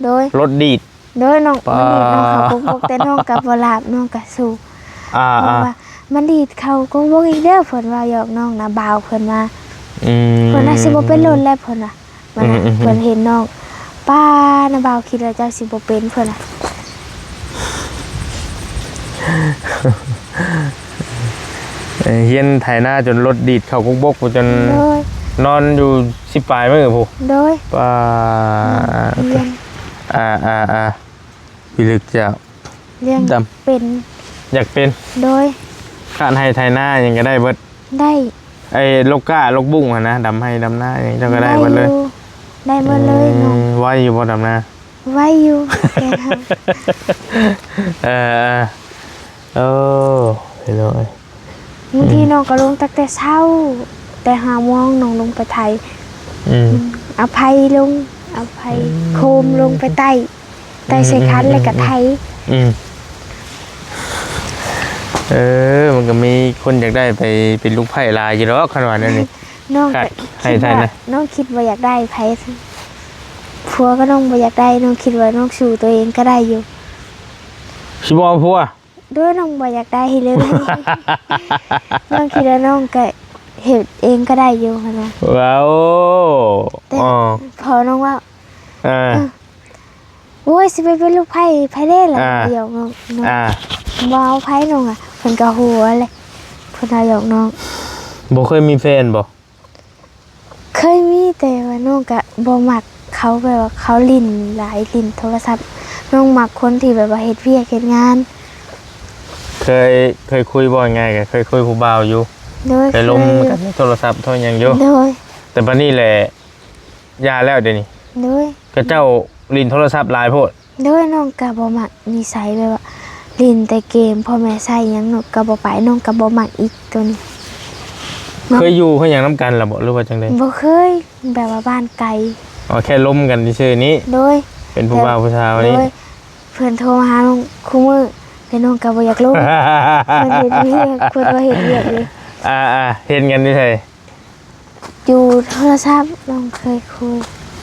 ໂດຍ ລົດດີດ ໂດຍ ນ້ອງ ປາ ມັນດີດນ້ອງເຂົ້າກົກບົກ ແຕ່ນ້ອງກໍບໍ່ຫຼັບ ນ້ອງກໍສູ້ ອ່າໆ ເພິ່ນວ່າ ມັນດີດເຂົ້າກົກບົກອີກເດີ ເພິ່ນວ່າຫຍອກນ້ອງນະ ບ່າວເພິ່ນວ່າ ອືມ ເພິ່ນວ່າຊິບໍ່ເປັນລົດແລ້ວ ເພິ່ນວ່າ ມັນນະ ອືມໆໆ ເພິ່ນເຫັນນ້ອງ ປ້າ ນະບ່າວ ຄິດວ່າເຈົ້າຊິບໍ່ເປັນ ເພິ່ນວ່າ ເອີ ຮຽນໄຖນາຈົນລົດດີດເຂົ້າກົກບົກ ຈົນ ໂດຍ ນອນຢູ່ສິບປາຍມື້ພຸ້ນ ໂດຍ ປ້າ ຮຽນ ອ່າໆໆ ພິລຶກເຈົ້າ ລ້ຽງ ດຳ ເປັນ ຢາກເປັນ ໂດຍ ຄາດໄຮ່ໄຖນາຫຍັງກໍໄດ້ເບິດ ໄດ້ ໄອ້ລົກກ້າລົກບຸ້ງຫັ້ນນະ ດຳໄຮ່ດຳນາຫຍັງເຈົ້າກໍໄດ້ເບິດເລີຍ ໄດ້ຢູ່ ໄດ້ເບິດເລີຍ ອືມ ເນາະ ໄວຢູ່ບໍ່ດຳນາ? ໄວຢູ່ ແຕ່ເຮົາ ເອີ ເອີ ໂອ້ ພີ່ນ້ອງເອີຍ ບາງທີ ອືມ ນ້ອງກໍລົງຕັ້ງແຕ່ເຊົ້າ ແຕ່ຫ້າໂມງນ້ອງລົງໄປໄຖ ອືມ ເອົາໄຜ່ລົງ ເອົາໄຜ່ ອືມ ໂຄມລົງໄປໄຕ້ ໄຕ່ໃສ່ຄັນ ອືມ ແລ້ວກໍໄຖ ອືມ ເອີ ມັນກໍມີຄົນຢາກໄດ້ໄປເປັນລູກໃພ້ຫຼາຍຢູ່ດອກ ຄັນວ່າແນວນີ້ น้อง ขาด ก็ ให้ คิด ใช่ ว่า นะ น้องคิดว่าอยากได้ไผ ผัวก็น้องบ่อยากได้ น้องคิดว่าน้องสู้ตัวเองก็ได้อยู่ สิบ่เอาผัว โดยน้องบ่อยากได้เลย น้องคิดว่าน้องก็เฮ็ดเองก็ได้อยู่หั้นนะ ว้าว แต่ อ๋อ พอน้องว่า อ่า เออ โอ๊ย สิไปเป็นลูกไผ ไผเด้ล่ะ อ่า หยอกน้อง น้อง อ่า บ่เอาไผน้องอะ เพิ่นก็หัวเลย เพิ่นว่าหยอกน้อง บ่เคยมีแฟนบ่? เคยมี แต่ว่าน้องก็บ่มักเขา แบบว่าเขาหลิ้นหลาย หลิ้นโทรศัพท์ น้องมักคนที่แบบว่าเฮ็ดเวียกเฮ็ดงาน เคย เคยคุย เว้าง่ายๆ ก็เคยคุยผู้บ่าวอยู่ โดย เคยลม เคย กันโทรศัพท์โทรหยังอยู่ โดย แต่บัดนี้แหละ หย่าแล้วเดี๋ยวนี้ โดย เขาเจ้าหลิ้นโทรศัพท์หลายโพด โดย น้องก็บ่มักนิสัยแบบว่าหลิ้นแต่เกม พ่อแม่ใช้หยังน้องก็บ่ไป น้องก็บ่มักอีกตัวนี้ เคยอยู่ เคยหยังนำกันล่ะบ่ หรือว่าจั่งใด๋ บ่เคย แบบว่าบ้านไกล อ๋อ แค่ลมกันซื่อๆ นี้ โดย เป็นผู้บ่าวผู้สาวนี้ โดย เพิ่นโทรมาหาน้องคู่มื้อ แต่น้องก็บ่อยากลม เพิ่นเฮ็ดเวียก เพิ่นว่าเฮ็ดเวียกอยู่ อ่าๆ เห็นกันอยู่ไส? อยู่โทรศัพท์น้องเคยคุย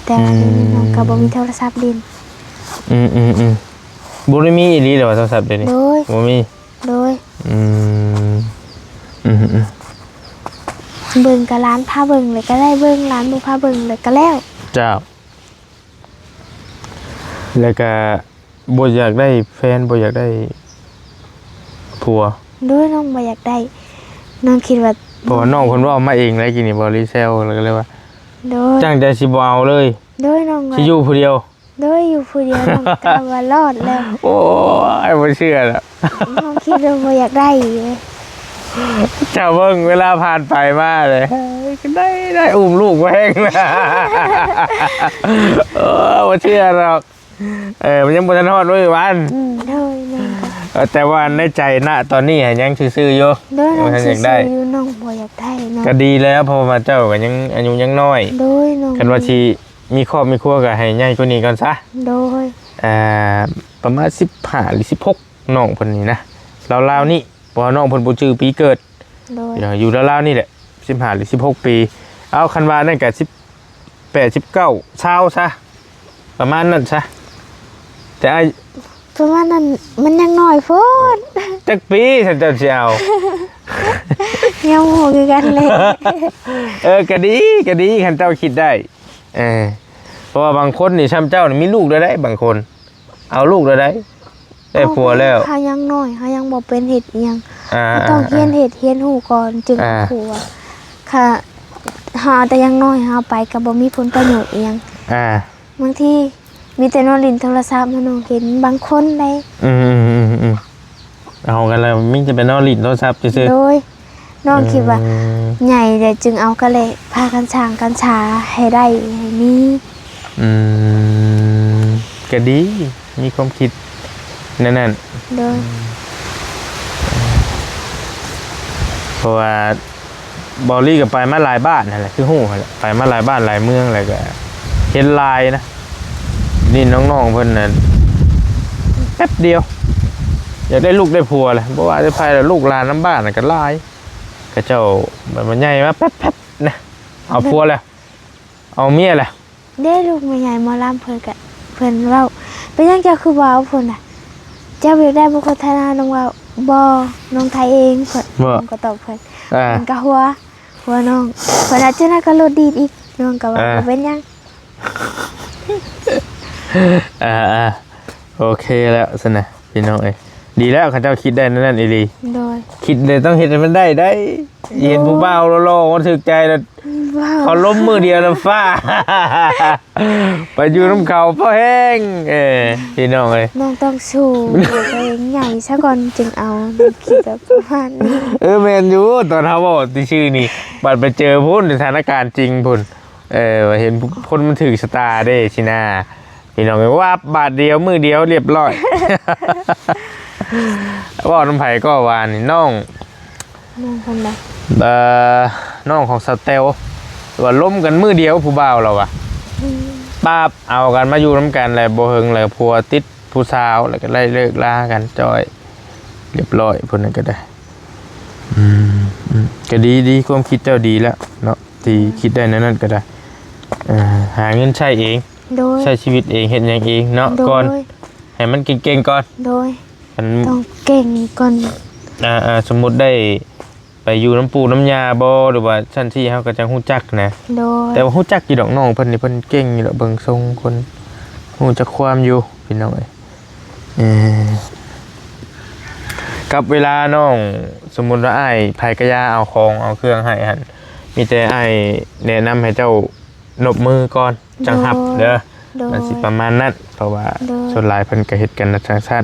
แต่ว่าเดี๋ยวนี้น้องก็บ่มีโทรศัพท์เล่น อืมๆๆ บ่ได้มีอีหลีเหรอว่าโทรศัพท์เดี๋ยวนี้ โดย บ่มี โดย อืม อืมๆ เบิ่งก็หลานพาเบิ่งเลยก็ได้ เบิ่ง หลานบ่พาเบิ่งเลยก็แล้ว เจ้า แล้วก็ บ่อยากได้แฟน บ่อยากได้ผัว โดย น้องบ่อยากได้ น้องคิดว่า เพราะว่าน้องเพิ่นเว้ามาเองแล้วกี้นี้ บ่าวลีแซว แล้วก็เลยว่า โดย ตั้งใจสิบ่เอาเลย โดย น้องว่า สิอยู่ผู้เดียว โดย อยู่ผู้เดียว น้องก็ว่ารอดแล้ว โอ้ย บ่เชื่อแล้ว น้องคิดว่าบ่อยากได้เลย เจ้าเบิ่งเวลาผ่านไปมาเลย เอ้ย ก็ได้ ได้อุ้มลูกมาแฮง เออ บ่เชื่อหรอก เออ มันยังบ่ทันฮอดมื้อวัน อืม โดย แม่น เออ แต่ว่าในใจ ณ ตอนนี้อะยังซื่อๆ อยู่ โดย น้อง ยังบ่ทันอยากได้ ซื่อๆ อยู่ น้องบ่อยากได้ น้อง ก็ดีแล้ว เพราะว่าเจ้าก็ยังอายุยังน้อย โดย น้อง คันว่าสิมีครอบมีครัวก็ให้ใหญ่กว่านี้ก่อนซะ โดย อ่า ประมาณสิบห้าหรือสิบหก น้องเพิ่นนี่นะ ราวๆ นี้ เพราะว่าน้องเพิ่นบ่จื่อปีเกิด โดย เดี๋ยวอยู่ราวๆ นี่แหละ สิบห้าหรือสิบหก ปี เอา คันว่านั่นก็สิบแปด สิบเก้า ซาว ซะ ประมาณนั้นซะ แต่อายุ ประมาณนั้น มันยังน้อยโพด จักปีซั่นเจ้าสิเอา ยังบ่ฮู้คือกันเลย เออ ก็ดี ก็ดี คันเจ้าคิดได้ เออ เพราะว่าบางคนนี่ ส่ำเจ้านี่มีลูกแล้วได้ บางคน เอาลูกแล้วได้ ได้ผัวแล้ว เฮายังน้อย เฮายังบ่เป็นเฮ็ดอิหยัง อ่า เฮาต้อง อ่า เรียนเฮ็ด เรียนรู้ก่อนจึง อ่า ผัว ค่ะ เฮาแต่ยังน้อย เฮาไปก็บ่มีผลประโยชน์อิหยัง อ่า บางทีมีแต่นอนเล่นโทรศัพท์ น้องเห็นบางคนได้ อืมๆๆๆ เอากันแล้ว มีแต่ไปนอนเล่นโทรศัพท์ซื่อๆ โดย น้องคิดว่า อืม ใหญ่แล้วจึงเอา ก็เลยพากันสร้างกันสาให้ได้ ให้มี อืม ก็ดี มีความคิดแนวนั้น โดย เพราะว่าบอลลี่ก็ไปมาหลายบ้านนั่นแหละ คือฮู้หั่นแหละ ไปมาหลายบ้านหลายเมือง แล้วก็เห็นหลายนะ นี่น้องๆ เพิ่นน่ะ แป๊บเดียว อยากได้ลูกได้ผัวแหละ บ่ว่าแต่ไผล่ะ ลูกหลานนำบ้านน่ะก็หลาย เขาเจ้าแบบว่าใหญ่มาแป๊บๆ นะ เอาผัวแล้ว เอาเมียแล้ว เด้ ลูกแม่ใหญ่หมอลำ เพิ่นก็ เพิ่นเว้า "เป็นหยังเจ้าคือบ่เอา" เพิ่นน่ะ "เจ้าอยากได้บ่โฆษณา" น้องเว้า "บ่ น้องถ่ายเอง" เพิ่น บ่ น้องก็ตอบเพิ่น อ่า เพิ่นก็หัว หัวน้อง เพิ่นอาจจะน่าก็โลดดีดอีก น้องก็ว่า อ่า บ่เป็นหยัง อ่าๆ โอเคแล้วซั่นนะ พี่น้องเอ้ย ดีแล้ว เขาเจ้าคิดได้นั่นนั่นอีหลี โดย คิดเลยต้องเฮ็ดให้มันได้ ได้ เห็นผู้บ่าวหล่อๆ ก็ถูกใจแล้ว ว้าว เขาล้มมือเดียวแล้วฟ้า ไปอยู่นำเขาพอแฮง เอ้ พี่น้องเอ้ย น้องต้องสู้ ตัวเองใหญ่ซะก่อนจึงเอา น้องคิดแบบประมาณนี้ เออ แม่นอยู่ ตอนเฮาเว้าซื่อๆ นี่ บัดไปเจอพุ้น สถานการณ์จริงพุ้น เออ เห็นคนมันถูกชะตาเด้ สินะ พี่น้องเอ้ย วับ บาทเดียว มื้อเดียวเรียบร้อย เว้านำไผก็ว่านี่ น้อง น้องคนใด เอ่อ น้องของสาวแตว ว่าล้มกันมื้อเดียวผู้บ่าวเราอะ อืม ปั๊บ เอากันมาอยู่นำกันแล้วบ่เฮิงแล้วผัวติดผู้สาว แล้วก็ได้เลิกลากันจ้อย เรียบร้อย พุ้นนั่นก็ได้ อืม อืม ก็ดี ดี ความคิดเจ้าดีแล้วเนาะ จ ທີ່ຄິດໄດ້ແນວນັ້ນກໍໄດ້ ເອີ ຫາເງິນໃຊ້ເອງ ໂດຍ ໃຊ້ຊີວິດເອງ ເຮັດຫຍັງເອງເນາະ ໂດຍ ກ່ອນ ໃຫ້ມັນເກັ່ງໆກ່ອນ ໂດຍ ຄັນ ຕ້ອງເກັ່ງກ່ອນ ອ່າໆ ສົມມຸດໄດ້ໄປຢູ່ນຳປູ່ນຳຍ່າບໍ່ ຫຼືວ່າຊັ້ນຊີ້ ເຮົາກໍຈັ່ງຮູ້ຈັກນະ ໂດຍ ແຕ່ວ່າຮູ້ຈັກຢູ່ດອກ ນ້ອງເພິ່ນນີ້ເພິ່ນເກັ່ງຢູ່ດອກ ເບິ່ງຊົງຄົນຮູ້ຈັກຄວາມຢູ່ ພີ່ນ້ອງເອີຍ. ເອີ ກັບເວລານ້ອງ ສົມມຸດວ່າອ້າຍໃຜກະຢ່າເອົາຂອງເອົາເຄື່ອງໃຫ້ຫັ້ນ ມີແຕ່ອ້າຍແນະນຳໃຫ້ເຈົ້ານົບມືກ່ອນຈັ່ງຮັບເດີ ໂດຍ ມັນຊິປະມານນັ້ນ ເພາະວ່າ ໂດຍ ສ່ວນຫຼາຍເພິ່ນກະເຮັດກັນຈັ່ງຊັ້ນ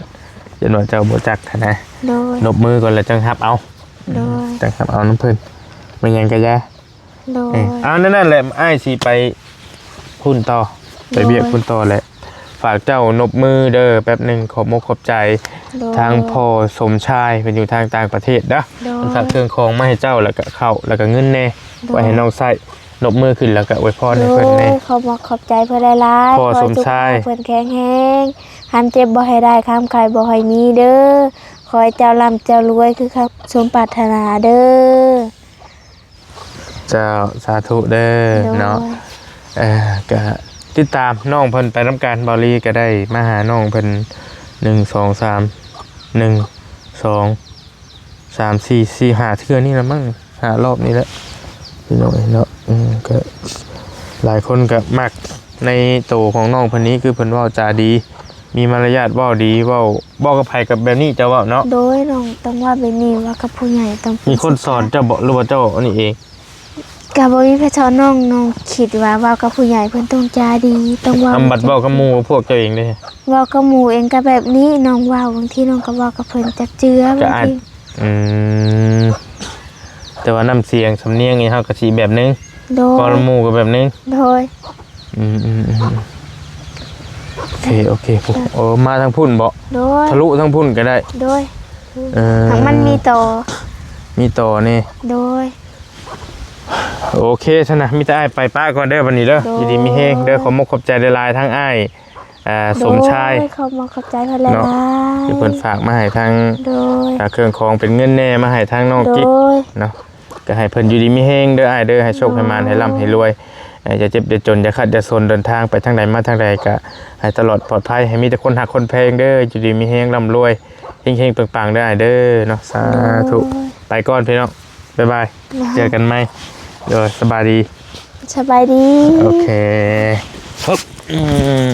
ຢ້ານວ່າເຈົ້າບໍ່ຈັກຫັ້ນນະ ໂດຍ ນົບມືກ່ອນແລ້ວຈັ່ງຮັບເອົາ ໂດຍ ຈັ່ງຮັບເອົານຳເພິ່ນ ແມ່ນຫຍັງກະຢ່າ ໂດຍ ເອີ ເອົາ ນັ້ນແຫຼະ ອ້າຍຊິໄປພຸ້ນຕໍ່ ໄປວຽກ ໂດຍ ພຸ້ນຕໍ່ແຫຼະ ຝາກເຈົ້ານົບມືເດີ ແປັບໜຶ່ງ ຂອບອົກຂອບໃຈ ໂດຍ ທາງພໍ່ສົມຊາຍ ເພິ່ນຢູ່ທາງຕ່າງປະເທດເດີ ໂດຍ ເພິ່ນຝາກເຄື່ອງຂອງມາໃຫ້ເຈົ້າ ແລ້ວກະເຂົ້າ ແລ້ວກະເງິນແດ່ ໂດຍ ໄວ້ໃຫ້ນ້ອງໃຊ້ ນົບມືຂຶ້ນ ແລ້ວກະອວຍພອນໃຫ້ເພິ່ນແດ່ ໂດຍ ຂອບອົກຂອບໃຈເພິ່ນຫຼາຍໆ ພໍ່ສົມຊາຍ ຂໍໃຫ້ສຸຂະພາບເພິ່ນແຂງແຮງ ຄັນເຈັບບໍ່ໃຫ້ໄດ້ ຄາມໄຂ້ບໍ່ໃຫ້ມີເດີ ຂໍໃຫ້ເຈົ້າລ່ຳເຈົ້າລວຍ ຄືຄຳສົມປາດຖະໜາເດີ. ເຈົ້າ ສາທຸເດີ ໂດຍ ເນາະ ເອີ ກະຕິດຕາມນ້ອງເພິ່ນໄປນຳກັນ ເບົາລີກະໄດ້ມາຫານ້ອງເພິ່ນ ໜຶ່ງ ສອງ ສາມ ໜຶ່ງ ສອງ ສາມ ສີ່ ສີ່ ຫ້າເທື່ອນີ້ລະມັ້ງ ຫ້າຮອບນີ້ແຫຼະ ພີ່ນ້ອງເອີຍເນາະ ອືມ ກະຫຼາຍຄົນກະມັກໃນໂຕຂອງນ້ອງເພິ່ນນີ້ ຄືເພິ່ນເວົ້າຈາດີ ມີມາລະຍາດ ເວົ້າດີ ເວົ້າ ເວົ້າກັບໃຜກະແບບນີ້ ເຈົ້າເວົ້າເນາະ ໂດຍ ນ້ອງຕ້ອງເວົ້າແບບນີ້ ເວົ້າກັບຜູ້ໃຫຍ່ຕ້ອງ ມີຄົນສອນເຈົ້າບໍ ຫຼືວ່າເຈົ້າອັນນີ້ເອງ? ກະບໍ່ມີໃຜສອນນ້ອງ ນ້ອງຄິດວ່າເວົ້າກັບຜູ້ໃຫຍ່ເພິ່ນຕ້ອງຈາດີ ຕ້ອງເວົ້າ ອຳບັດເວົ້າກັບໝູ່ພວກເຈົ້າເອງເດ້ ເວົ້າກັບໝູ່ເອງກະແບບນີ້ ນ້ອງເວົ້າ ບາງທີນ້ອງກະເວົ້າກັບເພິ່ນຈັກເຈື່ອ ກະອາດ ບາງທີ ອືມ ແຕ່ວ່ານ້ຳສຽງສຳນຽງນີ້ເຮົາກະຊິແບບໜຶ່ງ ໂດຍ ເວົ້າກັບໝູ່ກະແບບໜຶ່ງ ໂດຍ ອືມໆໆ ໂອເຄ ໂອເຄ ໂອ້ ມາທາງພຸ້ນບໍ ໂດຍ ທະລຸທາງພຸ້ນກະໄດ້ ໂດຍ ເອີ ທາງມັນມີຕໍ່ ມີຕໍ່ນີ້ ໂດຍ ໂອເຄຊັ້ນນະ ມີແຕ່ອ້າຍໄປປະກ່ອນເດີ ບັດນີ້ເດີ ໂດຍ ຢູ່ດີມີແຮງເດີ ຂອບອົກຂອບໃຈຫຼາຍໆ ທັງອ້າຍ ອ່າ ໂດຍ ສົມຊາຍ ຂອບອົກຂອບໃຈເພິ່ນຫຼາຍໆ ເນາະ ທີ່ເພິ່ນຝາກມາໃຫ້ທາງ ໂດຍ ອ່າ ເຄື່ອງຂອງເປັນເງິນແດ່ ມາໃຫ້ທາງນ້ອງ ໂດຍ ກິກເນາະ ກະໃຫ້ເພິ່ນຢູ່ດີມີແຮງເດີອ້າຍເດີ ໃຫ້ໂຊກໃຫ້ໝານ ໂດຍ ໃຫ້ລ່ຳໃຫ້ລວຍ ເອີ ຢ່າເຈັບຢ່າຈົນ ຢ່າຂາດຢ່າສົນ ເດີນທາງໄປທາງໃດມາທາງໃດກະໃຫ້ຕະຫຼອດປອດໄພ ໃຫ້ມີແຕ່ຄົນຮັກຄົນແພງເດີ ຢູ່ດີມີແຮງ ລ່ຳລວຍ ເຮັງໆ ປັງໆ ເດີອ້າຍເດີເນາະ ສາທຸ ໂດຍ ໄປກ່ອນພີ່ນ້ອງ ບາຍບາຍ ບາຍ ເຈີກັນໃໝ່ ໂດຍ ສະບາຍດີ ສະບາຍດີ ໂອເຄ ຮຶບ ອືມ